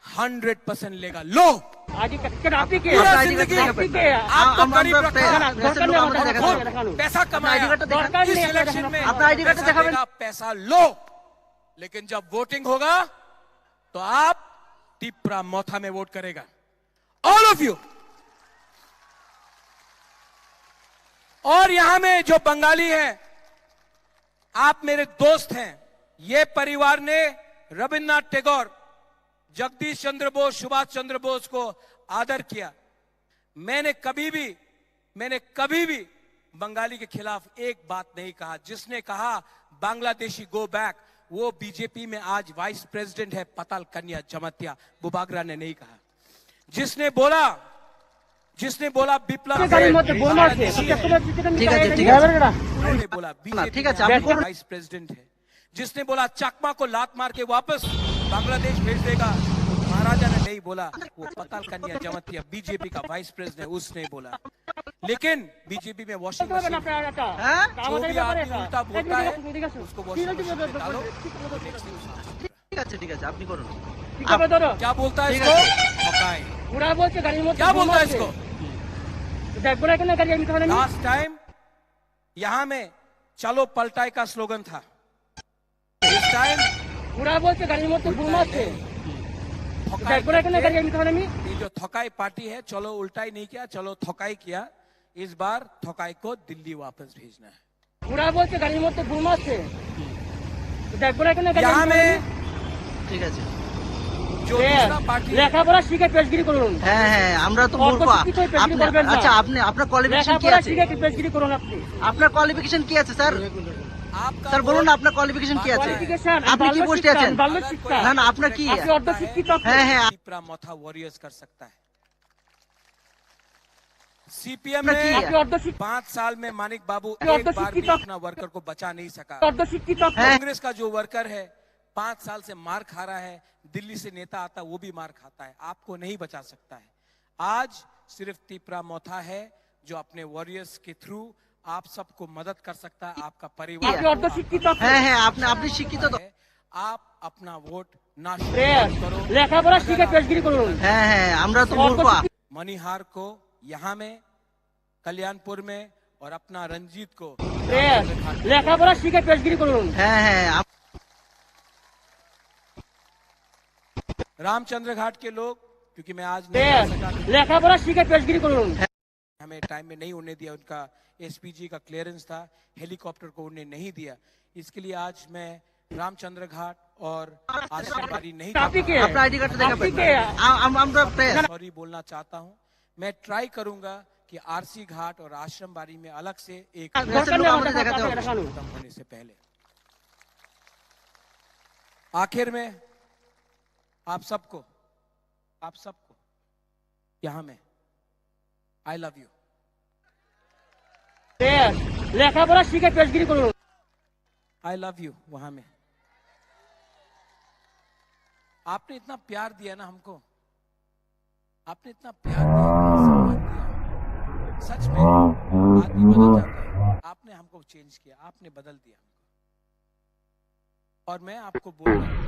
हंड्रेड परसेंट लेगा। लो। आईडी कार्ड, कार्ड आप ही के? पूरा जिंदगी आपको गरीब रखा। पैसा कमाया, पैसा लो। लेकिन जब वोटिंग होगा तो आप टिप्रा मोथा में वोट करेगा। All of you. और यहां में जो बंगाली हैं, आप मेरे दोस्त हैं। ये परिवार ने रविन्द्रनाथ टैगोर, जगदीश चंद्र बोस, सुभाष चंद्र बोस को आदर किया। मैंने कभी भी मैंने कभी भी बंगाली के खिलाफ एक बात नहीं कहा। जिसने कहा बांग्लादेशी गो बैक, वो बीजेपी में आज वाइस प्रेसिडेंट है, पताल कन्या जमातिया। बुबागरा ने नहीं कहा। जिसने बोला जिसने बोला विप्लव ठीक है, ठीक है। उन्होंने बोला बीजेपी में वाइस प्रेसिडेंट है। जिसने बोला चकमा को लात मार के वापस बांग्लादेश भेज देगा, महाराजा ने नहीं बोला। वो पताल कन्या जमातिया बीजेपी का वाइस प्रेसिडेंट, उसने बोला। लेकिन बीजेपी में वॉशिंग मशीन, जो भी आदमी उल्टा बोलता है, उसको वॉशिंग मशीन में डालो। ठीक আছে, ঠিক আছে, আপনি করুন। क्या बोलता है इसको? ठोकाई। क्या बोलता है इसको? लास्ट टाइम यहाँ में चलो पलटाई का स्लोगन था। इस टाइम বুড়া বলছে গাড়ির মধ্যে বোম আছে। ये जो थकाई पार्टी है, चलो उल्टा ही नहीं किया, चलो थकाई किया। इस बार थकाई को दिल्ली वापस भेजना है। বুড়া বলছে গাড়ির মধ্যে বোম আছে। দেখবো না কেন গাড়ি? ঠিক আছে। जो दूसरा पार्टी লেখাপড়া শিখে পেশগিরি করুন। হ্যাঁ, হ্যাঁ, আমরা তো মূর্খ। আচ্ছা, আপনি, আপনার কোয়ালিফিকেশন কি আছে? শিখে পেশগিরি করুন আপনি। আপনার কোয়ালিফিকেশন কি আছে, স্যার? স্যার, বলুন না, আপনার কোয়ালিফিকেশন কি আছে? আপনি কি পোস্টে আছেন? না, না, আপনার কি? আপনি অর্ধশিক্ষিত। হ্যাঁ, হ্যাঁ। টিপ্রা মথা ওয়ারিয়র্স কর সকতা হ্যায়। सीपीएम ने पांच साल में मानिक बाबू एक बार भी अपना वर्कर को बचा नहीं सका। कांग्रेस का जो वर्कर है, पांच साल से मार खा रहा है, दिल्ली से नेता आता वो भी मार खाता है, आपको नहीं बचा सकता है। आज सिर्फ टिप्रा मोथा है जो अपने वॉरियर्स के थ्रू आप सबको मदद कर सकता है, आपका परिवार। আপনি অর্ধশিক্ষিত। হ্যাঁ, হ্যাঁ, আপনি, আপনি শিক্ষিত তো। आप अपना वोट ना। লেখাপড়া শিখে পেশগিরি করুন। হ্যাঁ, হ্যাঁ, আমরা তো মূর্খ। मणिहार को यहाँ में, कल्याणपुर में, और अपना रंजीत को। লেখাপড়া শিখে পেশগিরি করুন। হ্যাঁ, হ্যাঁ। रामचंद्र घाट के लोग, क्योंकि मैं आज नहीं आ सका। লেখাপড়া শিখে পেশগিরি করুন। हमें टाइम में नहीं होने दिया, उनका एसपीजी का क्लियरेंस था, हेलीकॉप्टर को उन्हें नहीं दिया। इसके लिए आज मैं रामचंद्र घाट और आश्रम बाड़ी नहीं। আপনার আইডি কার্ডটা দেখাবেন। আমরা প্রেস। सॉरी बोलना चाहता हूँ। मैं ट्राई करूंगा कि आरसी घाट और आश्रम बाड़ी में अलग से एक। खत्म होने से पहले। आखिर में आप सबको, आप सबको यहाँ में आई लव यू। লেখাপড়া শিখে পেশগিরি করুন। आई लव यू वहां में। आपने इतना प्यार दिया ना हमको, आपने इतना प्यार दिया, इतना सम्मान दिया। सच में आदमी बदल जाता है। आपने हमको चेंज किया, आपने बदल दिया हमको। और मैं आपको बोल रहा हूँ,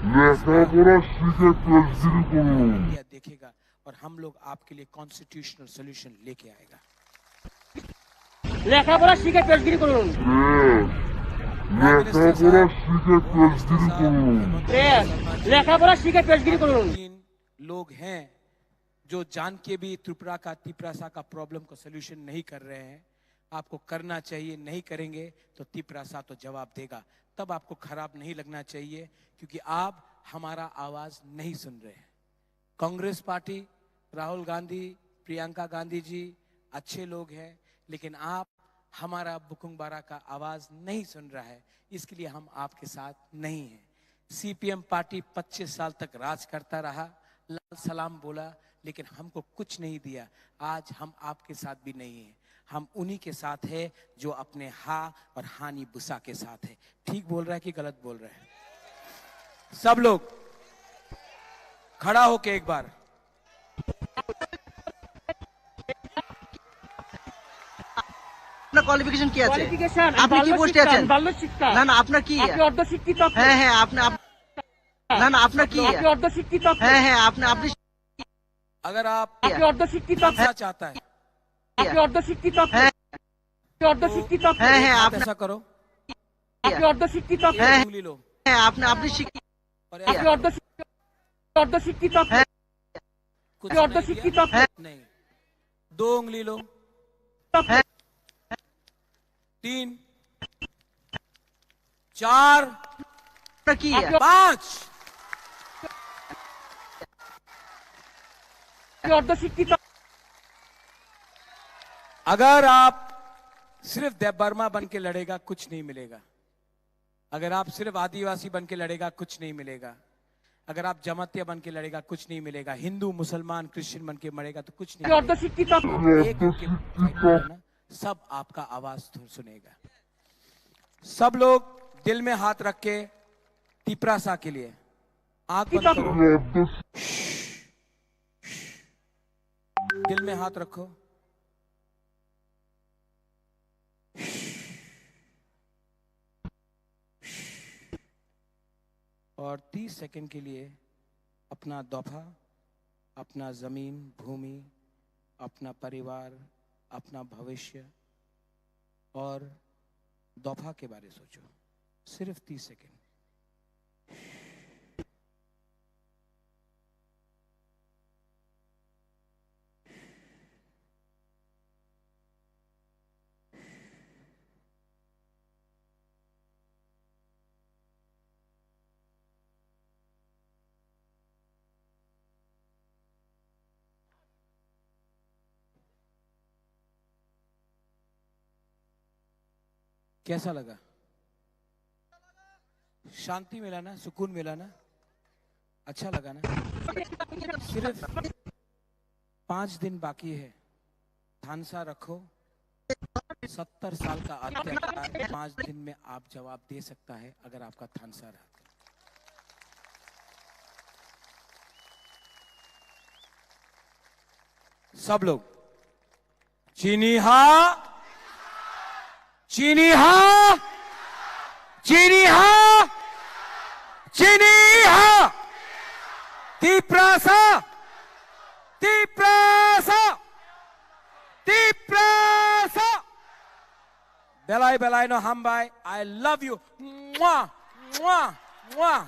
লেখাপড়া শিখে পেশগিরি করুন। इंडिया देखेगा और हम लोग आपके लिए कॉन्स्टिट्यूशनल सॉल्यूशन लेके आएगा। লেখাপড়া শিখে পেশগিরি করুন। লেখাপড়া শিখে পেশগিরি করুন। লেখাপড়া শিখে পেশগিরি করুন। तीन लोग हैं जो जान के भी त्रिपुरा का, तिपरासा का प्रॉब्लम को सॉल्यूशन नहीं कर रहे हैं। आपको करना चाहिए, नहीं करेंगे तो तिपरासा तो जवाब देगा। तब आपको खराब नहीं लगना चाहिए, क्योंकि आप हमारा आवाज नहीं सुन रहे हैं। कांग्रेस पार्टी, राहुल गांधी, प्रियंका गांधी जी अच्छे लोग हैं, लेकिन आप हमारा बुकुंगबारा का आवाज नहीं सुन रहा है, इसके लिए हम आपके साथ नहीं हैं। सीपीएम पार्टी पच्चीस साल तक राज करता रहा, लाल सलाम बोला, लेकिन हमको कुछ नहीं दिया। आज हम आपके साथ भी नहीं हैं, हम उन्हीं के साथ हैं जो अपने हा और हानि बुसा के साथ हैं। ठीक बोल रहा है कि गलत बोल रहा है? सब लोग खड़ा होके एक बार। কোয়ালিফিকেশন কি আছে? কোয়ালিফিকেশন, আপনি কি পোস্টে আছেন? বাল্য শিক্ষা। না, না, আপনার কি? আপনি অর্ধশিক্ষিত। হ্যাঁ, হ্যাঁ, আপনি, আপ-, না, না, আপনার কি? আপনি অর্ধশিক্ষিত। হ্যাঁ, হ্যাঁ, আপনি, আপনি अगर आप আপনি অর্ধশিক্ষিত। ভাষা চাহতা है। আপনি অর্ধশিক্ষিত। হ্যাঁ। আপনি অর্ধশিক্ষিত। হ্যাঁ, হ্যাঁ, आप আপনি ऐसा करो। আপনি অর্ধশিক্ষিত। হ্যাঁ, হ্যাঁ। उंगली लो। হ্যাঁ, আপনি, আপনি শিক্ষিত। और আপনি ऐसा অর্ধশিক্ষিত। অর্ধশিক্ষিত। হ্যাঁ। कुछ আপনি नहीं অর্ধশিক্ষিত। किया? হ্যাঁ। नहीं। दो उंगली लो। হ্যাঁ। तीन, चार, আপনার কি? পাঁচ। আপনি অর্ধশিক্ষিত। अगर आप सिर्फ देववर्मा बन के लड़ेगा, कुछ नहीं मिलेगा। अगर आप सिर्फ आदिवासी बन के लड़ेगा, कुछ नहीं मिलेगा। अगर आप जमातिया बन के लड़ेगा, कुछ नहीं मिलेगा। हिंदू, मुसलमान, क्रिश्चियन बन के मरेगा, तो कुछ नहीं मिलेगा। अर्धशिक्षित। एक होके fight करो ना, सब आपका आवाज सुन-, सुनेगा। सब लोग दिल में हाथ रख के तिपरासा के लिए आंख बंद करो। दिल में हाथ रखो। और तीस सेकंड के लिए अपना दोफा, अपना जमीन, भूमि, अपना परिवार, अपना भविष्य और दोफा के बारे सोचो। सिर्फ तीस सेकंड। कैसा लगा? शांति मिला ना, सुकून मिला ना, अच्छा लगा ना? सिर्फ पाँच दिन बाकी है, थानसा रखो। सत्तर साल का अत्याचार पाँच दिन में आप जवाब दे सकता है, अगर आपका थानसा रहा तो। सब लोग, चिनी हा, चिनी हा, चिनी हा, चिनी हा। तिप्रासा, तिप्रासा, Tiprasa. Belai belai no hambai. I love you. Mwah, mwah, mwah.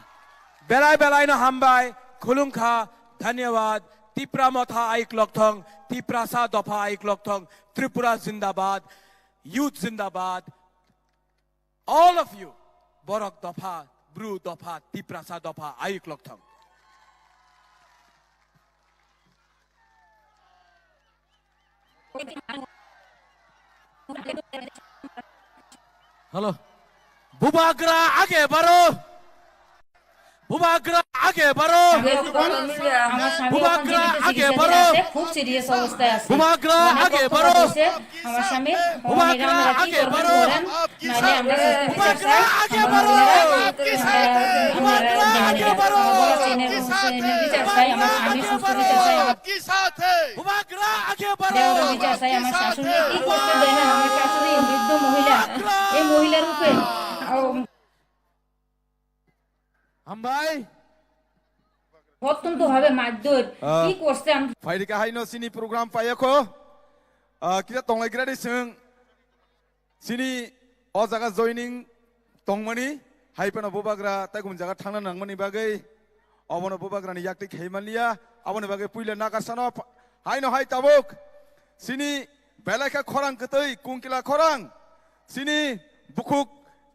Belai belai no hambai. Khulungkha. Dhanyawad. Tipra Motha ayuk lokthong. Tiprasa dopha ayuk lokthong. Tripura zindabad. Youth zindabad. All of you. Borok dopha, Bru dopha, Tiprasa dopha ayuk lokthong. Hello. Bubagra age baro. Bubagra age baro. আমার স্বামী এখন Bubagra চিকিৎসা age চিকিৎসাধীন baro. আছে, খুব সিরিয়াস অবস্থায় আছে। Bubagra অনেক age রক্তপাত baro. হয়েছে। আমার স্বামী, Bubagra age baro. নাহলে আমরা সুস্থ বিচার চাই। Bubagra age baro. Bubagra age baro. আমার বড় চেনের, চেনের বিচার চাই, আমার স্বামীর সুস্থ বিচার চাই। Bubagra age baro. দেওরের বিচার চাই, আমার শাশুড়ি কি করতে দেয় না, আমার শাশুড়ি বৃদ্ধ মহিলা, এই মহিলার উপরে, ও, Hambai. অত্যন্ত ভাবে মারধর, আহ, কি করছে আমি Phaidi khe haino chini program paiya kho. Ah, kisa tonglai gra di chwng. Chini o jaga joining tongmani, hai phano bubagra tei gum jaga thangna nangmani bagwi, obono bubagrani yakti khaimaliya, aboni bagwi puila nakarsano pha-, haino hai tabuk. Chini belai khe khorang kwtwi, kungkila khorang. Chini bukhuk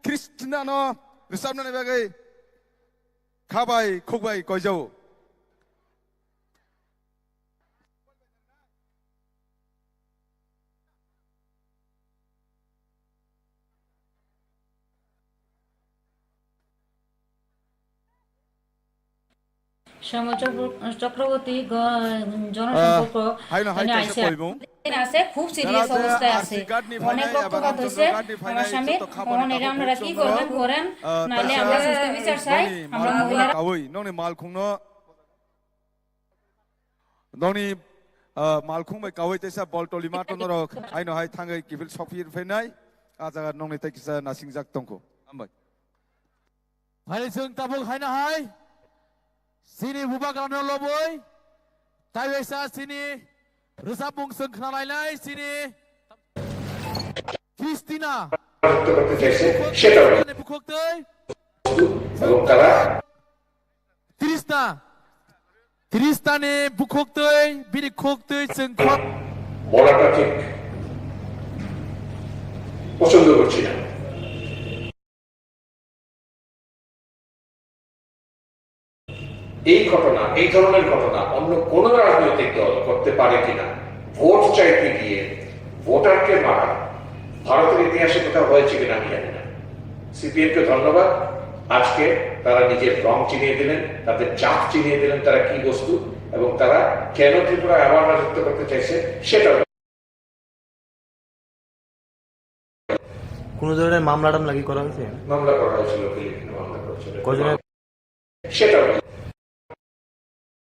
Kristina no rwchapnani bagwi kha bai khuk bai koijao. শ্যামল চক্র-, চক্রবর্তী গ-, জনসম্পর্ক আহ, হাই না, হাই এখানে কাছে আইসে। কইবো। আছে, খুব সিরিয়াস যারা আছে অবস্থায় আরসি আছে। গার্ড নি অনেক ফাইনাল রক্তপাত এবং হয়েছে। চন্দ্র গার্ড নি আমার ফাইনাল স্বামীর যত খাবার অনেক দাবার আমরা কি করবেন করেন? আহ, নাহলে তাছাড়া আমরা সুস্থ বিচার চাই। ননি আমরা মাল মহিলারা কাওই, ননি মাল খুংনো। Nokni Ah, malkhung bai kawi teisa bol tolima to norok haino hai thangwi kiphil sokphi phainai. Ah jaga nongni tei kisa nasingjak tongkho. Hambai. Phai chwng tabuk haino hai. Chini bubagrano lobwi. Taiwaisa chini rwchapmung chwng khnalainai chini Christina. যুক্ত করতে চাইছে, সেটা হলো। Bukhuk twi. এবং তারা Trista. Trista ni bukhuk twi, bini khuk twi chwng khok. বলাটা ঠিক পছন্দ করছি না। এই ঘটনা, এই ধরনের ঘটনা অন্য কোনো রাজনৈতিক দল করতে পারে কিনা, ভোট চাইতে গিয়ে ভোটারকে মারা, ভারতের ইতিহাসে কোথাও হয়েছে কিনা আমি জানি না। সিপিএম কে ধন্যবাদ, আজকে তারা নিজের রং চিনিয়ে দিলেন, তাদের জাত চিনিয়ে দিলেন, তারা কি বস্তু এবং তারা কেন ত্রিপুরা অ্যাওয়ার্ড রাজত্ব করতে চাইছে সেটা। কোনো ধরনের মামলা টামলা কি করা হয়েছে? মামলা করা হয়েছিল, পুলিশ মামলা করেছিল। কজনের? সেটা